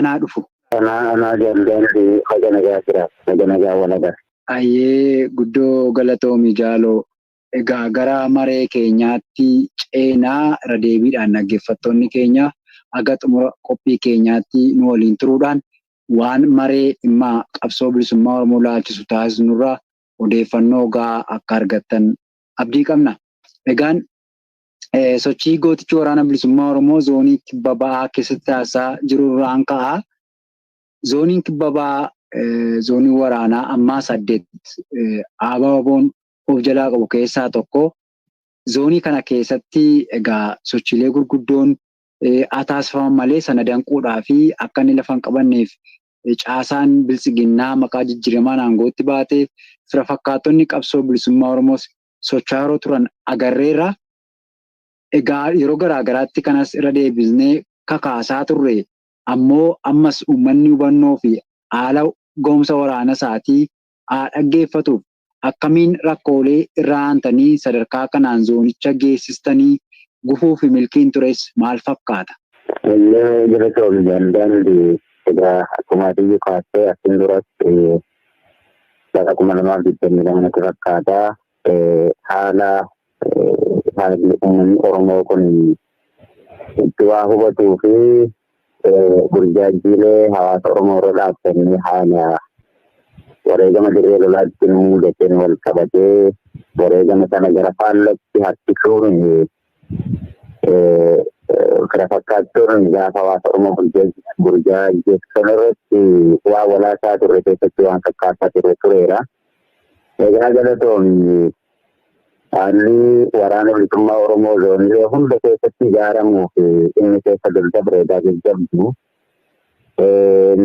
Anaa dhufu. Anaa jaalladhi haga nagaa jira. Haga nagaa wal agarra. Ayyee guddoo galatoomi jaaloo. Egaa gara maree keenyaatti ceenaa irra deebiidhaan dhaggeeffattoonni keenya haga xumura qophii keenyaatti nu waliin turuudhaan waan maree dhimma qabsoo bilisummaa Oromoo laalchisu taasisnurraa odeeffannoo gahaa akka argattan abdii qabna. Egaan sochii gootichi waraana bilisummaa Oromoo zoonii kibba ba'aa keessatti taasisaa jiru irraan ka'a. Zooniin kibba ba'aa zoonii waraanaa ammaa 8 ABO'n of jalaa qabu keessaa tokko. Zoonii kana keessatti egaa sochiilee gurguddoon haa taasifaman malee sana danquudhaa fi akka inni lafa hin qabanneef caasaan biltsiginnaa maqaa jijjiiramaan aangootti baatee fira fakkaattonni qabsoo bilisummaa Oromoos socho'aa yeroo turan agarreerra. Egaa yeroo garaa garaatti kanas irra deebisnee kakaasaa turre ammoo ammas uummanni hubannoo fi haala ga'umsa waraana isaatii haa dhaggeeffatuuf akkamiin rakkoolee irra aantanii sadarkaa kanaan zoonicha geessistanii gufuu fi milkiin tures maal fakkaata? Illee galatoomi jaalladhi. Egaa akkuma ati kaastee asiin duratti bara 2022 natti fakkaata. Haala haalli uummanni Oromoo kun itti waa hubatuu fi burjaajjiilee hawaasa Oromoo irra dhaabbatanii haala wareegama dirree lolaatti nu mudateen wal qabatee wareegama sana gara faallatti harkisuun fira fakkaattuun gaafa hawaasa Oromoo burjaajjessan irratti waa walaasaa turre keessatti waan fakkaataa turre tureera. Egaa galatoomi haalli waraana bilisummaa Oromoo zoonilee hunda keessatti ijaaramuu fi inni keessa daddabre jajjabdu.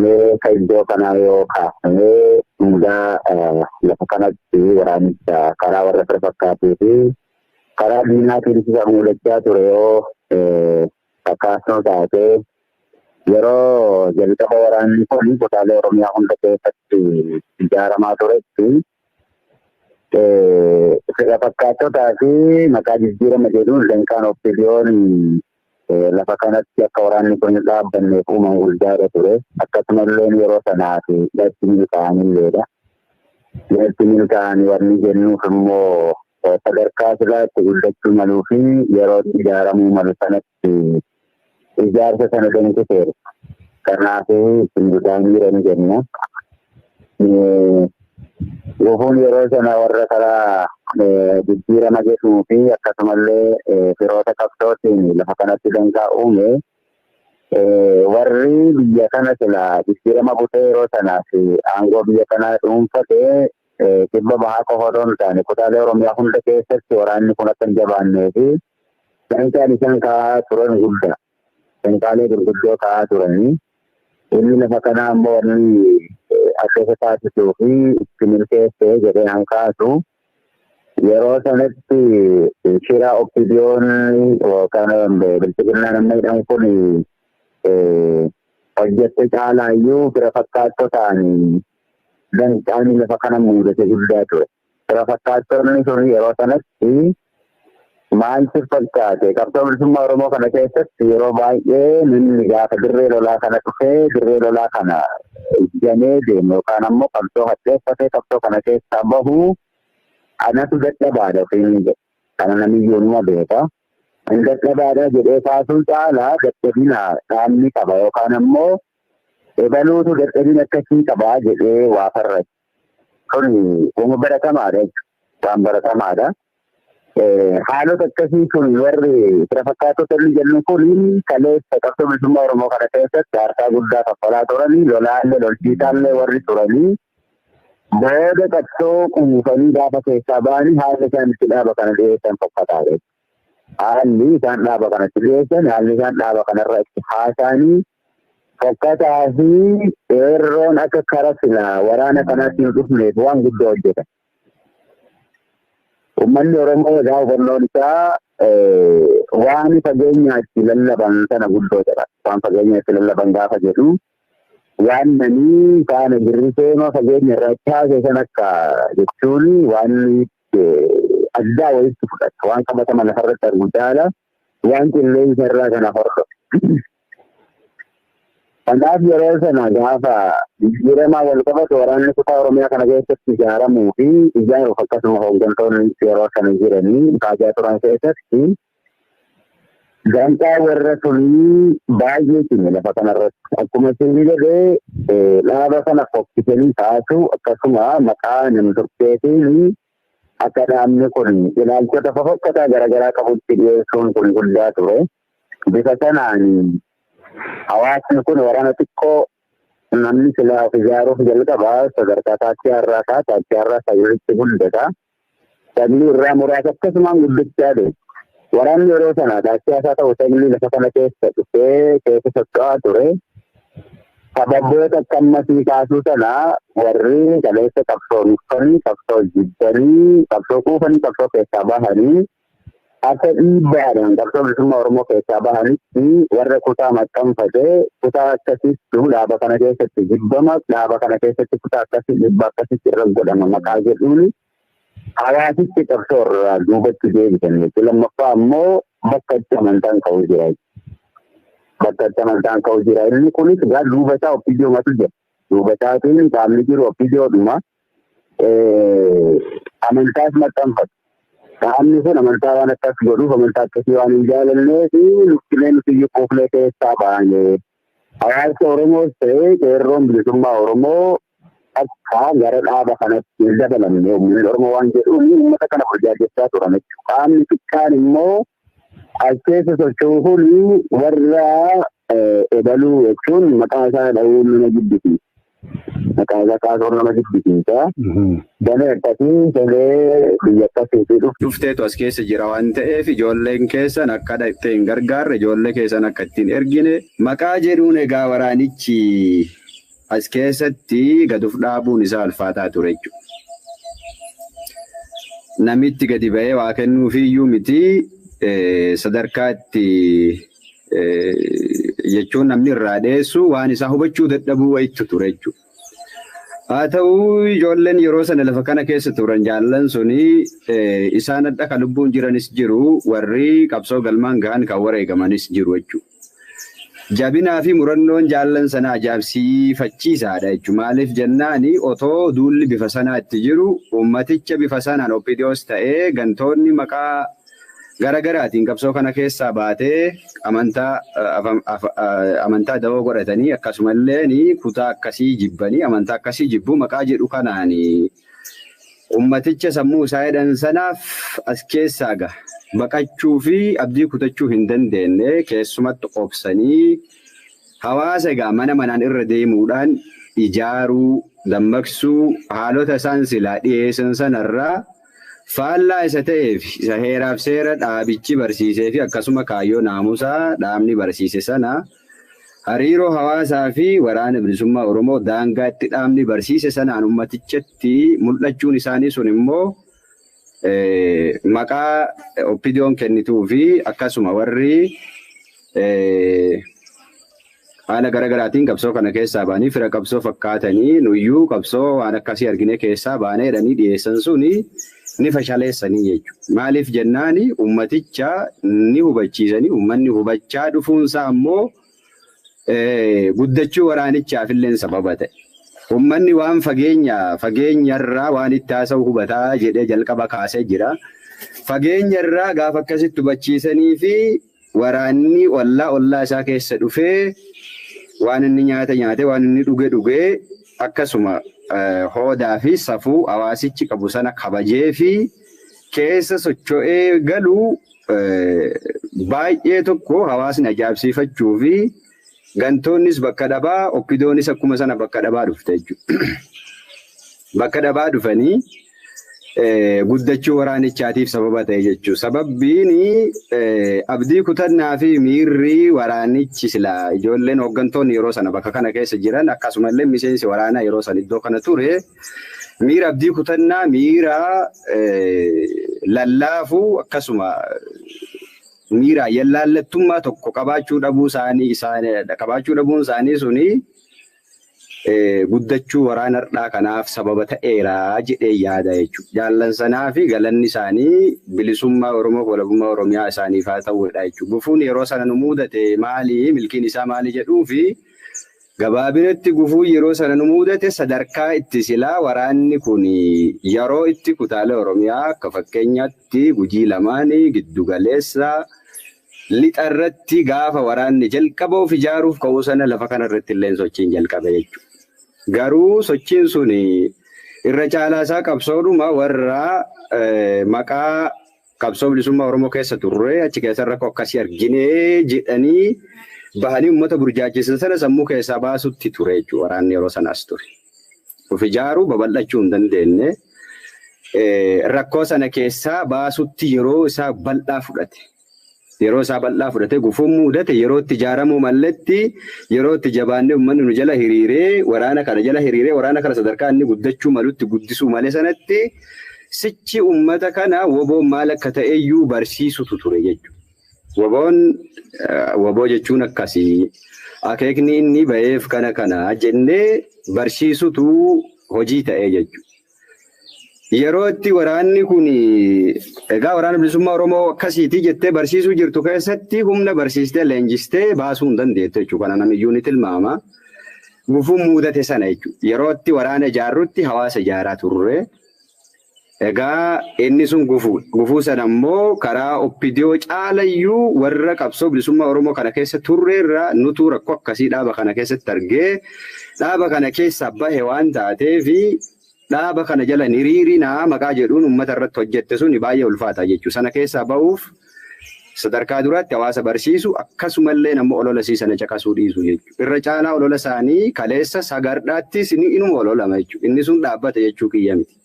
Mee ka iddoo kanaa yoo kaafnee mudaa lafa kanatti waraanicha karaa warra fira fakkaatuu fi karaa diinaatiin isa mudachaa ture yoo fakkaatoo taate yeroo jalqaba waraanni kun kutaalee Oromiyaa hunda keessatti ijaaramaa turetti fira fakkaattotaa fi maqaa jijjiirama jedhuun danqaan OPDO'n lafa kanatti akka waraanni kun hin dhaabbanneef uumamu guddaadha ture. Akkasumallee yeroo sanaaf latti milkaa'anilleedha. Latti milkaa'anii wanni jennuuf immoo sadarkaa silaatti guddachuu maluu fi yeroo ijaaramuu malu sanatti ijaarsa sana danqiseera. Kanaaf ittiin milkaa'aniira ni jenna. Gufuun yeroo sana warra karaa jijjiirama jedhuu fi akkasumallee firoota qabsootiin lafa kanatti danqaa uume warri biyya kana sila jijjiirama butee yeroo sanaaf aangoo biyya kanaa dhuunfate kibba bahaa qofa otoo hin taane kutaalee Oromiyaa hunda keessatti waraanni kun akka hin jabaannee fi danqaan isaan kaa'aa turan guddaa. Danqaalee gurguddoo kaa'aa turanii inni lafa kanaa immoo wanni akka isa taasisuu fi itti milkeessee jedhee hankaasu yeroo sanatti shira OPDO'n yookaan bilchiginnaan amma jedhamu kun hojjette caalaayyuu fira fakkaattotaan danqaanii lafa kana mudate guddaa ture. Fira fakkaattonni sun yeroo sanatti maal si fakkaate qabsoo bilisummaa Oromoo kana keessatti yeroo baay'ee namni gaafa dirree lolaa kana dhufee dirree lolaa kana ganee deemu yookaan ammoo qabsoo hadheeffatee qabsoo kana keessaa bahu anatu dadhabaadha ofiin jedhu. Kana namiyyuu numa beeka. Inni dadhabaadha jedhee kaasuu caalaa dadhabina dhaabni qaba yookaan ammoo ebaluutu dadhabina akkasii qabaa jedhee waa farraja. Kun uuma baratamaadha jechuudha. Waan baratamaadha. Haalota akkasii kun warri fira fakkaattota inni jennu kun kaleessa qabsoo bilisummaa Oromoo kana keessatti aarsaa guddaa kaffalaa turanii lolaallee lolchiisaallee warri turanii booda qabsoo quufanii gaafa keessaa ba'anii haalli isaan itti dhaaba kana dhiyeessan fokkataadha. Haalli isaan dhaaba kanatti dhiyeessan haalli isaan dhaaba kanarra itti haasa'anii fokkataa fi qeerroon akka kara silaa waraana kanaatti hin dhufneef waan guddaa hojjetan. Uummanni Oromoo egaa hubannoon isaa waan fageenyaatti lallaban sana guddoo jedha. Waan fageenyaatti lallaban gaafa jedhu waan nanii faana girriseema fageenya irratti haasee san akka jechuun waan addaa walitti fudhata. Waan qabatama lafarratti argu caala waan qilleensa irraa kana hordofu. Kanaaf yeroo sana gaafa jijjiiramaa wal qabatu waraanni kutaa Oromiyaa kana keessatti ijaaramuu fi ijaaruuf akkasuma hooggantoonni yeroo sana jiranii kaajaa turan keessatti danqaa warra sunii baay'ee cime lafa kanarratti. Akkuma isin jedhee dhaaba kana fokkisanii kaasuu akkasuma maqaa nam-tokkeetiin akka dhaabni kun ilaalchota fofokkataa garaagaraa qabutti dhiyeessuun kun guddaa ture. Bifa sanaan hawaasni kun waraana xiqqoo namni silaa of ijaaruuf jalqabaa sadarkaa taakkii har'aa kaa taakkii har'aa sagalitti guddata. Saglii irraa muraasa akkasumaan guddachaa deema. Waraanni yeroo sana taakkii haasaa ta'u saglii lafa kana keessa dhufee keessa socho'aa ture. Sababoota akka ammasii kaasuu sana warri kaleessa qabsoo nuffanii, qabsoo jibbanii, qabsoo quufanii, qabsoo keessaa bahanii akka dhiibbaadhaan qabsoo bilisummaa Oromoo keessaa bahanitti warra kutaa maxxanfatee kutaa akkasiitu dhaaba kana keessatti jibbama, dhaaba kana keessatti kutaa akkasii dhiibbaa akkasitti irra godhama maqaa jedhuun hawaasichi qabsoo irraa duubatti deebisan jechuudha. Lammaffaa immoo bakka itti amantaan ka'uu jira. Bakka itti amantaan ka'uu jira. Inni kunis egaa duuba isaa OPDOmatu jira. Duuba isaatiin qaamni jiru OPDOdhuma. Amantaas maxxanfata. Qaamni kun amantaa waan akkas godhuuf amantaa akkasii waan hin jaalannee fi nukkilee nuti iyyuu quufnee keessaa baane. Hawaasa Oromoos ta'ee qeerroon bilisummaa Oromoo akka gara dhaaba kanatti hin dabalamne uummanni Oromoo waan jedhuun uummata kana burjaajechaa turan jechuudha. Qaamni xiqqaan immoo as keessa socho'u kun warra ebaluu jechuun maqaa isaa dha'uun nama jibbisiisa. Maqaa isaa kaasuun nama jibbisiisa. Damee akkasii damee biyya akkasiitii dhufu. Dhufteetu as keessa jira waan ta'eef ijoolleen keessan akka dhaqxee hin gargaarre ijoollee keessan akka ittiin ergine maqaa jedhuun egaa waraanichi as keessatti gad of dhaabuun isaa ulfaataa ture jechuudha. Namitti gadi ba'ee waa kennuufiyyuu miti sadarkaa itti jechuun namni irraa dheessu waan isaa hubachuu dadhabuu wayitu ture jechuudha. Haa ta'u ijoolleen yeroo sana lafa kana keessa turan jaallan suni isaan adda kan lubbuun jiranis jiru warri qabsoo galmaan gahan kan wareegamanis jiru jechuudha. Jabinaa fi murannoon jaallan sana ajaa'ibsiifachiisaadha jechuudha. Maaliif jennaani otoo duulli bifa sanaa itti jiru uummaticha bifa sanaan OPDOs ta'ee gantoonni maqaa garagaraatiin qabsoo kana keessaa baatee amantaa dawoo godhatanii akkasumallee kutaa akkasii jibbanii amantaa akkasii jibbuu maqaa jedhu kanaan uummaticha sammuu isaa jedhan sanaaf as keessaa gaha. Baqachuu fi abdii kutachuu hin dandeenye keessumatti obsanii hawaasa egaa mana manaan irra deemuudhaan ijaaruu, dammaqsuu, haalota isaan silaa dhiyeessan sanarraa faallaa isa ta'eef isa heeraaf seera dhaabichi barsiisee fi akkasuma kaayyoo naamusaa dhaabni barsiise sana hariiroo hawaasaa fi waraana bilisummaa Oromoo daangaatti dhaabni barsiise sanaan ummatichatti mul'achuun isaanii sun immoo maqaa OPDOn kennituu fi akkasuma warri haala garagaraatiin qabsoo kana keessaa ba'anii fira qabsoo fakkaatanii nuyyuu qabsoo waan akkasii argine keessaa baanee jedhanii dhiyeessan suni ni fashaleessanii jechuudha. Maaliif jennaani ummaticha ni hubachiisanii uummanni hubachaa dhufuunsaa ammoo guddachuu waraanichaaf illee sababa ta'e. Uummanni waan fageenyarraa waan itti haasa'u hubataa jedhee jalqaba kaasee jira. Fageenyarraa gaafa akkasitti hubachiisanii fi waraanni ollaa isaa keessa dhufee waan inni nyaate nyaate waan inni dhuge dhugee akkasuma hoodaa fi safuu hawaasichi qabu sana kabajee fi keessa socho'ee galuu baay'ee tokko hawaasni ajaa'ibsiifachuu fi gantoonnis bakka dhabaa OPDOnis akkuma sana bakka dhabaa dhufte jechuudha. Bakka dhabaa dhufanii guddachuu waraanichaatiif sababa ta'e jechuudha. Sababbiin abdii kutannaa fi miirri waraanichi silaa ijoolleen hooggantoonni yeroo sana bakka kana keessa jiran akkasumallee miseensi waraanaa yeroo sana iddoo kana ture miira abdii kutannaa miira lallaafuu akkasuma miira yallaallattummaa tokko qabaachuu dhabuu isaanii qabaachuu dhabuun isaanii suni guddachuu waraana har'aa kanaaf sababa ta'eera jedhee yaada jechuudha. Jaallan sanaa fi galanni isaanii bilisummaa Oromoo walabummaa Oromiyaa isaaniif haa ta'uudha jechuudha. Gufuun yeroo sana nu mudate maali milkiin isaa maali jedhuu fi Gabaabinatti gufuu yeroo sana nu mudate sadarkaa itti silaa waraanni kun yeroo itti kutaalee Oromiyaa akka fakkeenyaatti Gujii lamaanii giddugaleessa lixa irratti gaafa waraanni jalqaba of ijaaruuf ka'uu sana lafa kanarratti illee sochiin jalqabe jechuudha. Garuu sochiin sun irra caalaa isaa qabsoodhuma warra maqaa qabsoo bilisummaa Oromoo keessa turre achi keessa rakkoo akkasii arginee jedhanii bahanii uummata burjaachisan sana sammuu keessaa baasutti ture jechuudha. Waraanni yeroo sanaas ture. Of ijaaruu babal'achuu hin dandeenye rakkoo sana keessaa baasutti yeroo isaa bal'aa fudhate. Yeroo isaa bal'aa fudhate gufuun mudate yeroo itti ijaaramuu malletti yeroo itti jabaannee uummanni nu jala hiriiree waraana kana jala hiriiree waraana kana sadarkaa inni guddachuu malutti guddisuu malee sanatti sichi uummata kana woboon maal akka ta'eyyuu barsiisutu ture jechuudha. Woboon woboo jechuun akkasii akeekni inni ba'eef kana kana jennee barsiisutu hojii ta'ee jechuudha. Yeroo itti waraanni kun egaa waraana bilisummaa Oromoo akkasiitii jettee barsiisuu jirtu keessatti humna barsiistee leenjistee baasuu hin dandeettu jechuudha. Kana namiyyuu ni tilmaama. Gufuun mudate sana jechuudha. Yeroo itti waraana ijaarrutti hawaasa ijaaraa turre. Egaa inni sun gufuudha. Gufuu sana immoo karaa OPDO caalayyuu warra qabsoo bilisummaa Oromoo kana keessa turreerra nutu rakkoo akkasii dhaaba kana keessatti argee dhaaba kana keessaa bahe waan taateefi dhaaba kana jala hiriirinaa maqaa jedhuun uummata irratti hojjette sun baay'ee ulfaata jechuudha. Sana keessaa bahuuf sadarkaa duraatti hawaasa barsiisu akkasumallee nama olola sana caqasuu dhiisu jechuudha. Irra caalaa olola isaanii kaleessa sagardhaattis inuma ololama jechuudha. Inni sun dhaabbata jechuu kiyya miti.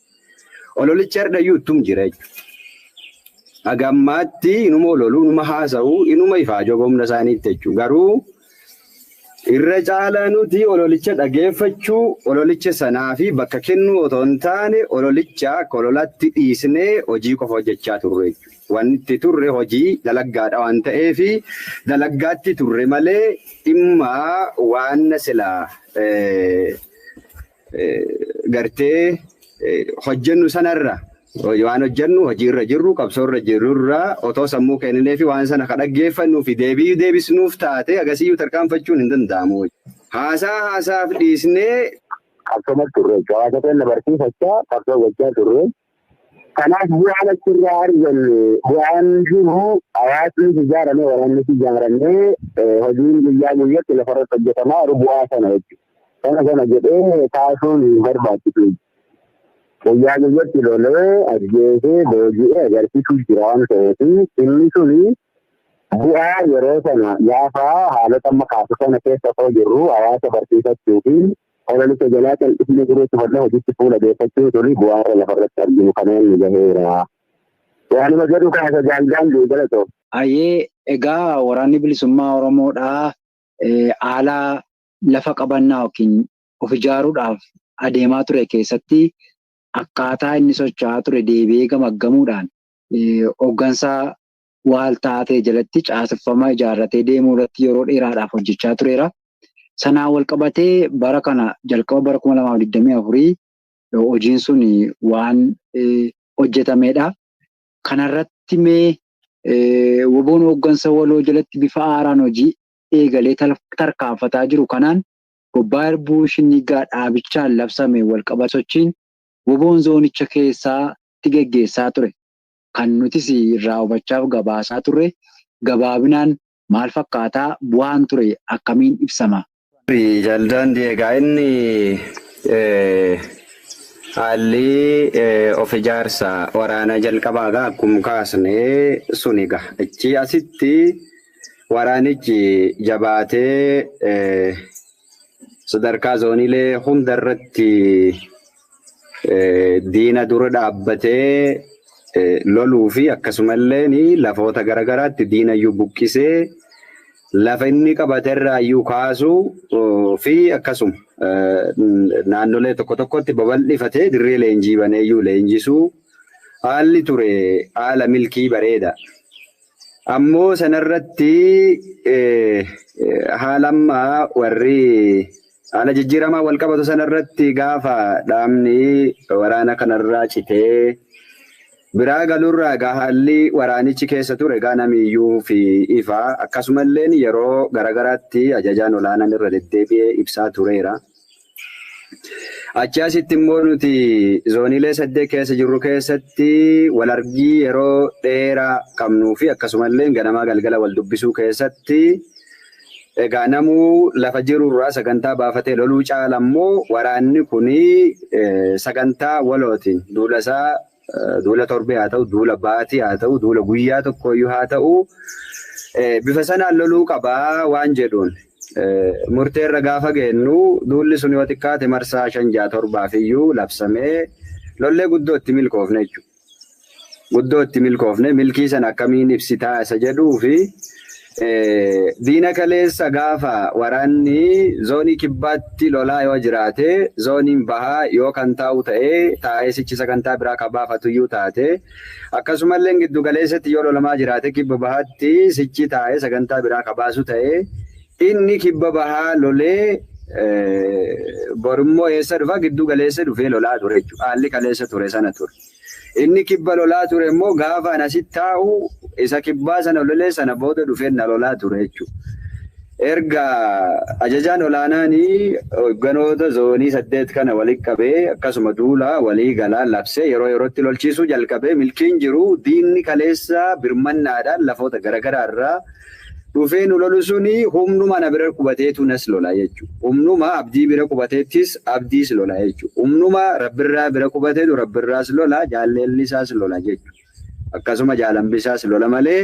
Ololichi hardhayyuu ittum jira jechuudha. Hagammaatti inuma ololuu, inuma haasa'u, inuma ifaajoo humna isaaniitti jechuudha. Garuu irra caalaa nuti ololicha dhageeffachuu, ololicha sanaa fi bakka kennuu otoo hin taane ololicha akka ololaatti dhiisnee hojii qofa hojjechaa turre jechuudha. Wanti itti turre hojii dalaggaadha waan ta'eef dalaggaatti turre malee dhimma waan silaa gartee hojjennu sanarra waan hojjennu hojiirra jirru qabsoorra jirrurra otoo sammuu kenninee fi waan sana dhaggeeffannuu fi deebii deebisnuuf taate agasiyyuu tarkaanfachuun hin danda'amu. Haasaa haasaaf dhiisnee. Qabsooma turre hawaasa keenya barsiifachaa qabsoo gochaa turre. Kanaaf bu'aan achirraa arganne bu'aan jiru hawaasni ijaaramee waraannis ijaaramee hojiin guyyaa guyyaatti lafarratti hojjetamaa jiru bu'aa sana jechuudha. Kana sana jedhee kaasuun hin barbaachisu. Guyyaa guyyaatti lolee ajjeesee booji'ee agarsiisuu jira waan ta'eef inni suni bu'aa yeroo sana gaafa haalota amma kaasu sana keessa osoo jirru hawaasa barsiifachuu fi ololicha jalaa calqifnee jiruutti hodha hojiitti fuula deeffachuu suni bu'aa lafarratti arginu kanaan nu gaheera. Waanuma jedhu kaasa jaallaan galatoo. Ayyee egaa waraanni bilisummaa Oromoodhaa haala lafa qabannaa yookiin of ijaaruudhaaf adeemaa ture keessatti akkaataa inni socho'aa ture deebi'ee gamaggamuudhaan hooggansa waaltaa ta'e jalatti caaseffama ijaarratee deemuu irratti yeroo dheeraadhaaf hojjechaa tureera. Sanaan wal qabatee bara kana jalqaba bara 2024 hojiin sun waan hojjetamedha. Kanarratti mee woboon hooggansa waloo jalatti bifa haaraan hojii eegalee tarkaanfataa jiru kanaan bobbaa Irbuu Shinnigaa dhaabichaan labsame wal qabatu sochiin woboon zoonicha keessatti geggeessaa ture. Kan nutis irraa hubachaaf gabaasaa turre gabaabinaan maal fakkaataa bu'aan ture akkamiin ibsama? Jaldaan egaa inni haalli of ijaarsa waraana jalqabaa egaa akkuma kaasnee sun egaa achi asitti waraanichi jabaatee sadarkaa zooniilee hundarratti diina dura dhaabbatee loluu fi akkasumallee lafoota garaagaraatti diinayyuu buqqisee lafa inni qabaterraayyuu kaasuu fi akkasuma naannolee tokko tokkotti babal'ifatee dirree leenjii baneeyyuu leenjisuu haalli ture haala milkii bareeda. Ammoo sanarratti haala ammaa warri haala jijjiiramaa wal qabatu sanarratti gaafa dhaabni waraana kanarraa citee Biraa galuurraa egaa haalli waraanichi keessa ture egaa namiyyuu fi ifaa akkasumallee yeroo garaagaraatti ajajaan olaanaan irra deddeebi'ee ibsaa tureera. Achi asitti immoo nuti zooniilee 8 keessa jirru keessatti walargii yeroo dheeraa qabnuu fi akkasumallee ganamaa galgala wal dubbisuu keessatti egaa namuu lafa jirurraa sagantaa baafatee loluu caala immoo waraanni kuni sagantaa walootiin duula isaa duula torbee haa ta'u, duula baatii haa ta'u, duula guyyaa tokkoyyuu haa ta'u bifa sanaan loluu qabaa waan jedhuun. Murteerra gaafa geennu duulli sun yoo xiqqaate marsaa 5, 6, 7 iyyuu labsamee lollee guddoo itti milkoofne jechuudha. Guddoo itti milkoofne milkii sana akkamiin ibsitaa isa jedhuu fi diina kaleessa gaafa waraanni zoonii kibbaatti lolaa yoo jiraate zooniin bahaa yoo kan taa'u ta'ee taa'ee sichi sagantaa biraa kan baafatuyyuu taate akkasumallee giddu galeessatti yoo lolamaa jiraate kibba bahaatti sichi taa'ee sagantaa biraa kan baasu ta'ee inni kibba bahaa lolee borummoo eessa dhufa giddu galeessa dhufee lolaa ture jechuudha. Haalli kaleessa ture sana ture. Inni kibba lolaa ture immoo gaafa asitti taa'u isa kibbaa sana lolee sana booda dhufee na lolaa ture jechuudha. Erga ajajaan olaanaan hoogganoota zoonii 8 kana walitti qabee akkasuma duula walii galaa labsee yeroo yerootti lolchiisuu jalqabee milkiin jiru diinni kaleessa birmannaadhaan lafoota garaagaraa irraa dhufee nu lolu suni humnuma na bira qubateetu nas lola jechuudha. Humnuma abdii bira qubateettis abdiis lola jechuudha. Humnuma rabbirraa bira qubateetu rabbirraas lola jaalleellisaas lola jechuudha. Akkasuma jaalambisaas lola malee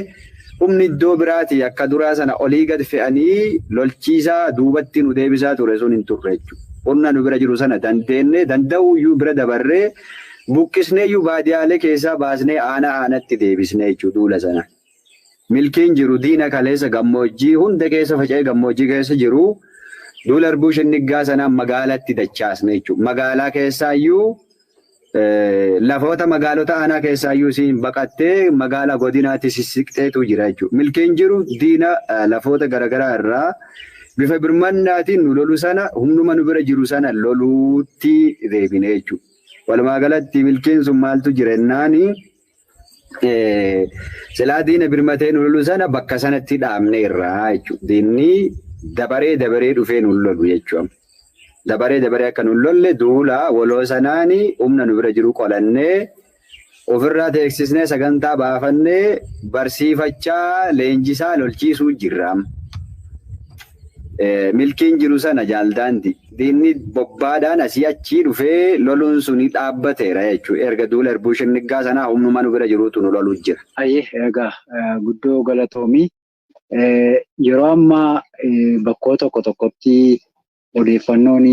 humni iddoo biraati akka duraa sana olii gad fe'anii lolchiisaa duubatti nu deebisaa ture sun hin turre jechuudha. Humna nu bira jiru sana dandeenye danda'uyyuu bira dabarree buqqisneeyyuu baadiyaalee keessaa baasnee aanaa aanatti deebisnee jechuudha duula sana. Milkiin jiru diina kaleessa gammoojjii hunda keessa faca'ee gammoojjii keessa jiru duula Harbuu Shinniggaa sanaan magaalatti dachaasne jechuudha. Magaalaa keessaayyuu lafoota magaalota aanaa keessaayyuu siin baqattee magaalaa godinaatti sissiqxeetu jira jechuudha. Milkiin jiru diina lafoota garaagaraa irraa bifa birmannaatiin nu lolu sana humnuma nu bira jiru sana loluutti deebine jechuudha. Walumaa galatti milkiin sun maaltu jira jennaani? Silaa diina birmatee nu lolu sana bakka sanatti dhaabneerra jechuudha. Diinni dabaree dabaree dhufee nu lolu jechuudha. Dabaree dabaree akka nu lolle duula waloo sanaani humna nu bira jiru qolannee ofirraa teeksisnee sagantaa baafannee barsiifachaa leenjisaa lolchiisuu jirra. Milkiin jiru sana jaaldaanti. Diinni bobbaadhaan asii achii dhufee loluun suni dhaabbateera jechuudha. Erga duula Harbuu Shinniggaa sanaa humnuma nu bira jiruutu nu loluu jira. Ayyee egaa guddoo galatoomii. Yeroo ammaa bakkoo tokko tokkotti odeeffannoon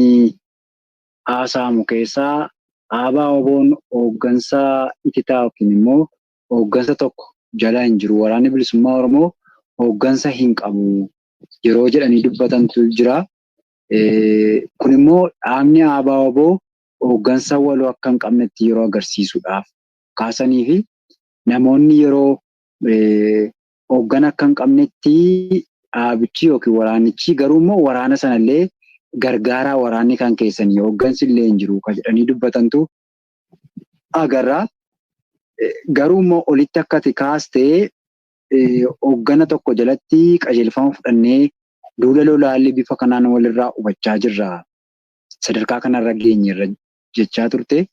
haasa'amu keessaa ABO'n hooggansa ititaa yookiin immoo hooggansa tokko jala hin jiru. Waraanni bilisummaa Oromoo hooggansa hin qabu yeroo jedhanii dubbatantu jira. Kun immoo dhaabni ABO hooggansa waloo akka hin qabnetti yeroo agarsiisuudhaaf kaasanii fi namoonni yeroo hooggana akka hin qabnetti dhaabichi yookiin waraanichi garuu immoo waraana sanallee gargaaraa waraanni kan keessanii hooggansi illee hin jiru kan jedhanii dubbatantu agarra. Garuu immoo olitti akka ati kaastee hooggana tokko jalatti qajeelfama fudhannee duula lolaallee bifa kanaan walirraa hubachaa jirra. Sadarkaa kanarra geenyerra jechaa turte.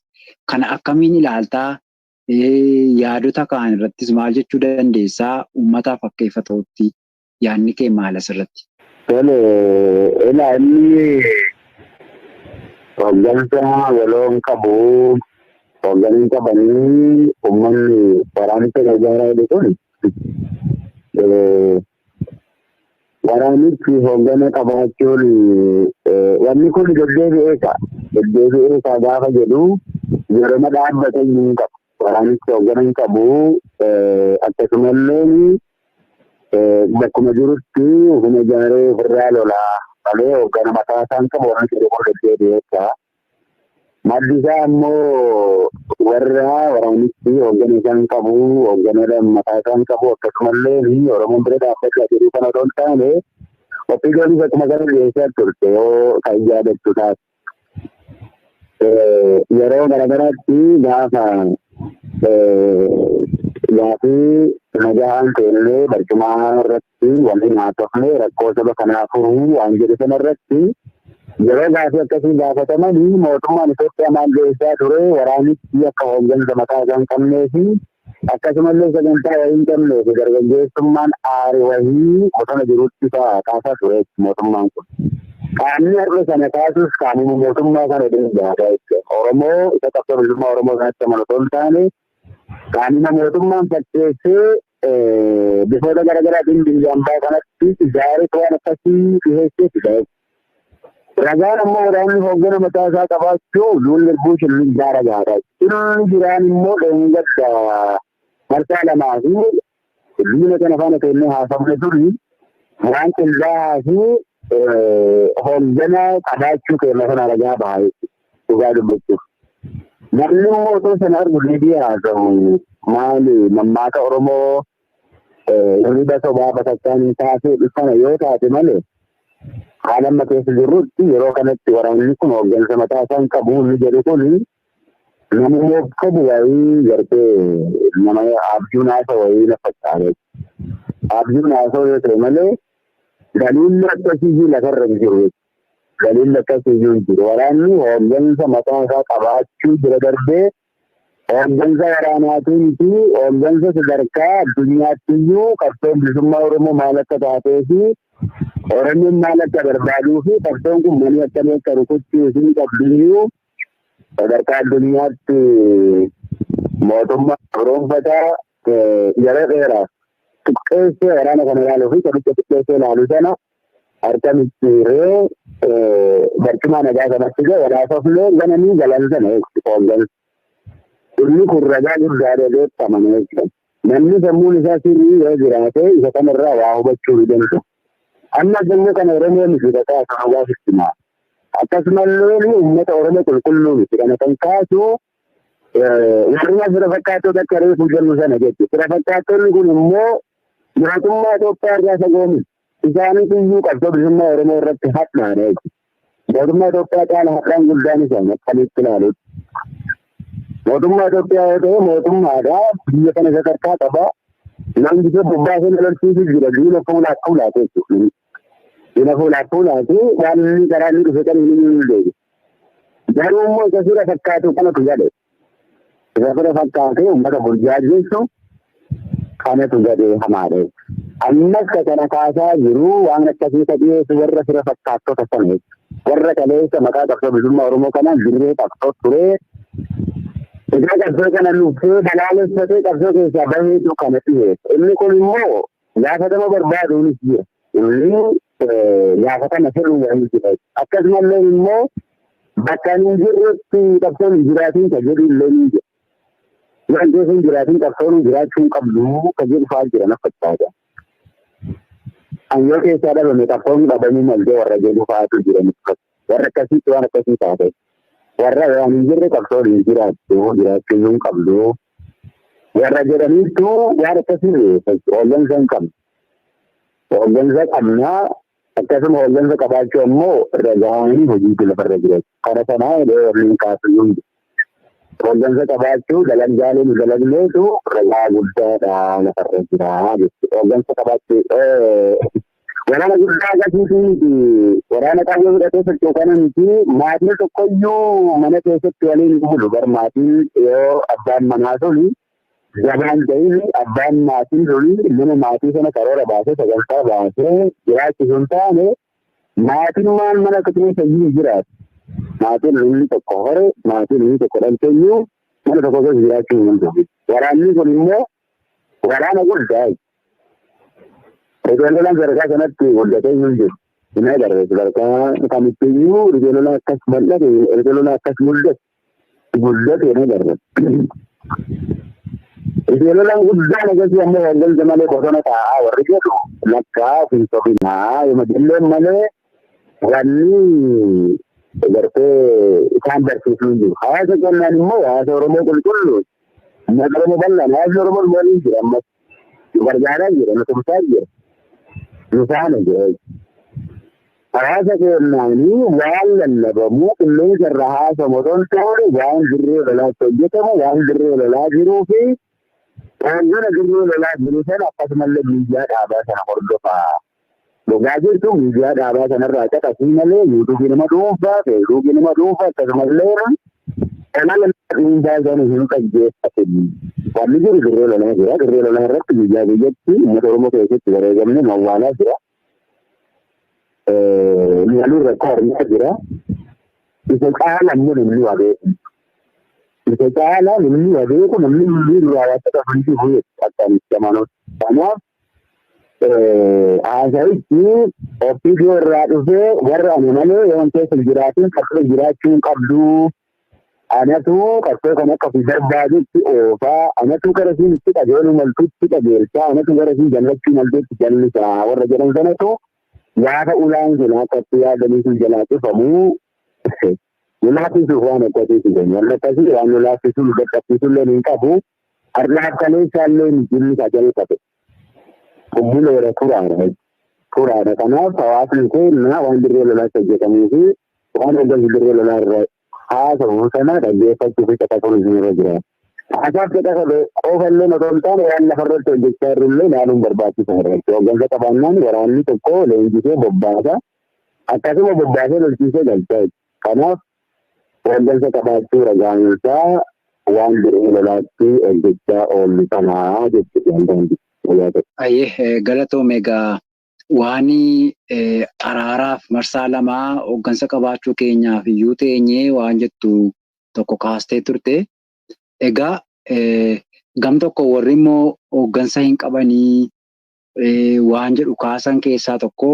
Kana akkamiin ilaaltaa? Yaadota kaan irrattis maal jechuu dandeessaa? Uummataaf akka ifa ta'utti yaadni kee maal asirratti? Tole, ilaa inni hooggansa waloon qabu, hoogganni qabanii uummanni waraanicha gargaaraa jedhu kun waraanichi hooggana qabaachuun wanni kun deddeebi'ee ka'a. Deddeebi'ee ka'a gaafa jedhu yeroo dhaabbate hin qabu. Waraanichi hooggana hin qabu. Akkasumallee bakkuma jirutti ofuma ijaaree ofirraa lolaa malee hooggana mataa isaan qabu waraanichi kun deddeebi'ee ka'a. Maddi isaa immoo warra waraanichi hooggana isaan qabu, hooggana mataa isaan qabu akkasumallee Oromoon bira dhaabbachaa jiru kana otoo hin taane OPDOnis akkuma kana dhiyeessaa turte yoo kan yaadattu taate. Yeroo garaagaraatti gaafa Gaafii nagaan kennee barcumaa irratti wanti naatofne rakkoo saba kanaa furuu waan jedhu sana irratti yeroo gaafii akkasii gaafatamanii mootummaan Itoophiyaa maal geessaa ture waraanichi akka hooggansa mataa isaa hin qabnee fi akkasumallee sagantaa wayii hin qabnee fi dargaggeessummaan aare wayii bosona jirutti kaasaa ture mootummaan kun. Qaamni har'a sana kaasus qaamuma mootummaa sana danda'aadha jechuudha. Oromoo isa qabsoo bilisummaa Oromoo sanatti amanu osoo hin taane qaamuma mootummaan fakkeessee bifoota garaagaraatiin biyya ambaa kanatti ijaaree waan akkasii dhiheessee fida. Ragaan ammoo waraanni hooggana mataa isaa qabaachuu duulli buushin ni ijaara gaara. Inni jiraan immoo dheengadda marsaa lamaa fi diina kana faana kennee haasofne turi waan qindaa'aa fi hooggana qabaachuu keenya sana ragaa baha dhugaa dubbachuuf. Namni immoo otoo sana argu deebi'ee haasa'u maali mammaaka Oromoo hirriba sobaa bakakkaan hin taasee dhufana yoo taate malee haala amma keessa jirrutti yeroo kanatti waraanni kun hooggansa mataa isaa hin qabu inni jedhu kun namni of qabu wayii gartee nama abjuu naasa wayii na fakkaata. Abjuu naasoo yoo ta'e malee daliilli akkasii lafarra hin jiru. Daliilli akkasii hin jiru. Waraanni hooggansa mataa isaa qabaachuu bira darbee hooggansa waraanaatiin fi hooggansa sadarkaa addunyaatti iyyuu qabsoon bilisummaa Oromoo maal akka taatee fi Oromoon maal akka barbaaduu fi qabsoon kun manii akkamii akka rukuchuu isin qabdiyyuu sadarkaa addunyaatti mootummaa firoonfataa yeroo dheeraaf xiqqeessee waraana kana ilaaluu fi qabicha xiqqeessee ilaalu sana harka micciiree barcuma nagaa sanatti gahe walaasoflee gananii galan sana hooggansa. Inni kun ragaa guddaadha beekamame jechuudha. Namni sammuun isaa sirrii yoo jiraate isa kanarraa waa hubachuu ni danda'u. Amma immoo kana Oromoo miti kakaa kan hawaasitti maa. Akkasumallee uummata Oromoo qulqulluu miti kana kan kaasu warreen fira fakkaattota akka reefu jennu sana jechuudha. Fira fakkaattonni kun immoo mootummaa Itoophiyaa irraa fagoo miti. Isaaniitu iyyuu qabsoo bilisummaa Oromoo irratti hadhaadha jechuudha. Mootummaa Itoophiyaa caala hadhaan guddaan isaanii akkamitti ilaalutti. Mootummaa Itoophiyaa yoo ta'e mootummaadha biyya kana sadarkaa qaba. Namni isa bobbaasee lolchiisu jira diina fuulaaf fuulaaf jechuudha. Diina fuulaaf fuulaaf waan inni karaa inni dhufe kan inni hin beeku. Garuu immoo isa fira fakkaatu kanatu jedhe. Isa fira fakkaatee uummata burjaajessu kanatu jedhe hamaadha. Ammas ka kana kaasaa jiru waan akkasii ka dhiyeessu warra fira fakkaattota sana jechuudha. Warra kaleessa maqaa qabsoo bilisummaa Oromoo kanaan dirree qabsoo turee Egaa qabsoo kana lubbuu balaaleffatee qabsoo keessaa baheetu kana dhiyeessa. Inni kun immoo gaafatama barbaaduunis jira. Inni gaafatama sirrii wayii jira. Akkasumallee immoo bakka hin jirretti qabsoon hin jiraatiin ka jedhu illee ni jira. Waan keessa hin jiraatiin qabsoon jiraachuu hin qabdu ka jedhu fa'aa jira na fakkaata. An yoo keessaa dhabame qabsoon dhabamuu maltee warra jedhu fa'aatu jira. Warra akkasiitti waan akkasii taate. Warra waan hin jirre qabsoon hin jiraattu jiraachuu hin qabdu. Warra jedhaniitu waan akkasii hooggansa hin qabnu. Hooggansa qabnaa akkasuma hooggansa qabaachuu ammoo ragaanii hojiitu lafarra jira. Kana sanaa warri hin kaasu hin jiru. Hooggansa qabaachuu dalagaalee nu dalagneetu ragaa guddaadha lafarra jira jechuudha. Hooggansa qabaachuu waraana guddaa akkasiitu miti waraana qawwee fudhatee socho'u kana miti maatiin tokkoyyuu mana keessatti waliin bulu gar maatiin yoo abbaan manaa suni jabaan ta'in abbaan maatiin suni mana maatii sana karoora baasee sagantaa baasee jiraachisu hin taane maatiin maal mana keessa iyyuu jiraatu. Maatiin inni tokko hore maatiin inni tokko dhalteeyyuu mana tokko keessa jiraachuu hin danda'u. Waraanni kun immoo waraana guddaa. Ripheen lolaan sadarkaa kanatti guddatee hin jiru. Hin agarre sadarkaa kamitti iyyuu ripheen lolaan akkas bal'ate ripheen lolaan akkas guddate hin agarre. Ripheen lolaan guddaan akkasii ammoo hooggansa malee bosona taa'aa warri jedhu lakkaa of hin sobinaa yoo dilleen malee wanni gartee isaan barsiisuu hin jiru. Hawaasa kennaan immoo hawaasa Oromoo qulqulluu uummata Oromoo bal'aan hawaasni Oromoo waliin jira ammas nu gargaaraa jira nu tumsaa jira. Nu faana jira. Hawaasa keenyaanii waan lallabamu qilleensa irra haasamu otoo hin taane waan dirree lolaatti hojjetamu waan dirree lolaa jiruu fi hoggana dirree lolaa jiru sana akkasumallee miidiyaa dhaabaa sana hordofaa. Dhugaa jirtu miidiyaa dhaabaa sanarraa caqasii malee yuutuubii nama dhuunfaa, feesbuukii nama dhuunfaa akkasumallee kanala dhuunfaa sana hin dhaggeeffatin. Wanni jiru dirree lolaa jira. Dirree lolaa irratti guyyaa guyyatti uummata Oromoo keessatti wareegamni mawwaalaa jira. Yaaluu rakkoo argaa jira. Isa caala immoo namni waa beeku. Isa caala namni waa beeku namni hunduu duraa waan qabu hin jiru akka itti amanuutti. Kanaaf haasawichi OPDO irraa dhufee warra ani malee yoon keessa hin jiraatin qabsoo jiraachuu hin qabdu. Anatu qabsoo kan akka ofii barbaadutti oofaa, anatu gara siin itti qajeeluu maltutti qajeelchaa, anatu gara siin jallachuu maltutti jallisaa warra jedhan sanatu gaafa ulaan sun akka itti yaadanii sun jalaa cufamuu nu laaffisuuf waan akkasii fidan. Wanni akkasii waan nu laaffisuu nu dadhabsiisuu illee hin qabu. Har'aaf kaleessaa illee inni isaa jalqabe. Bubbuleera turaadha. Turaadha. Kanaaf hawaasni keenya waan dirree lolaatti hojjetamuu fi waan hoggansi dirree lolaa irra haasawu sana dhaggeeffachuu fi caqasuun isinirra jira. Haasaaf caqasa qofa illee otoo hin taane waan lafarratti hojjechaa jirru illee ilaaluun barbaachisaadha. Hoggansa qabaannaan waraanni tokko leenjisee bobbaasa. Akkasuma bobbaasee lolchiisee galcha. Kanaaf hoggansa qabaachuu ragaansaa waan dirree lolaatti hojjechaa oollu sanaa jechuudha. Ayyee galatoome egaa waan araaraaf marsaa lamaa hoggansa qabaachuu keenyaaf iyyuu teenyee waan jettu tokko kaastee turte. Egaa gam tokko warri immoo hoggansa hin qabanii waan jedhu kaasan keessaa tokko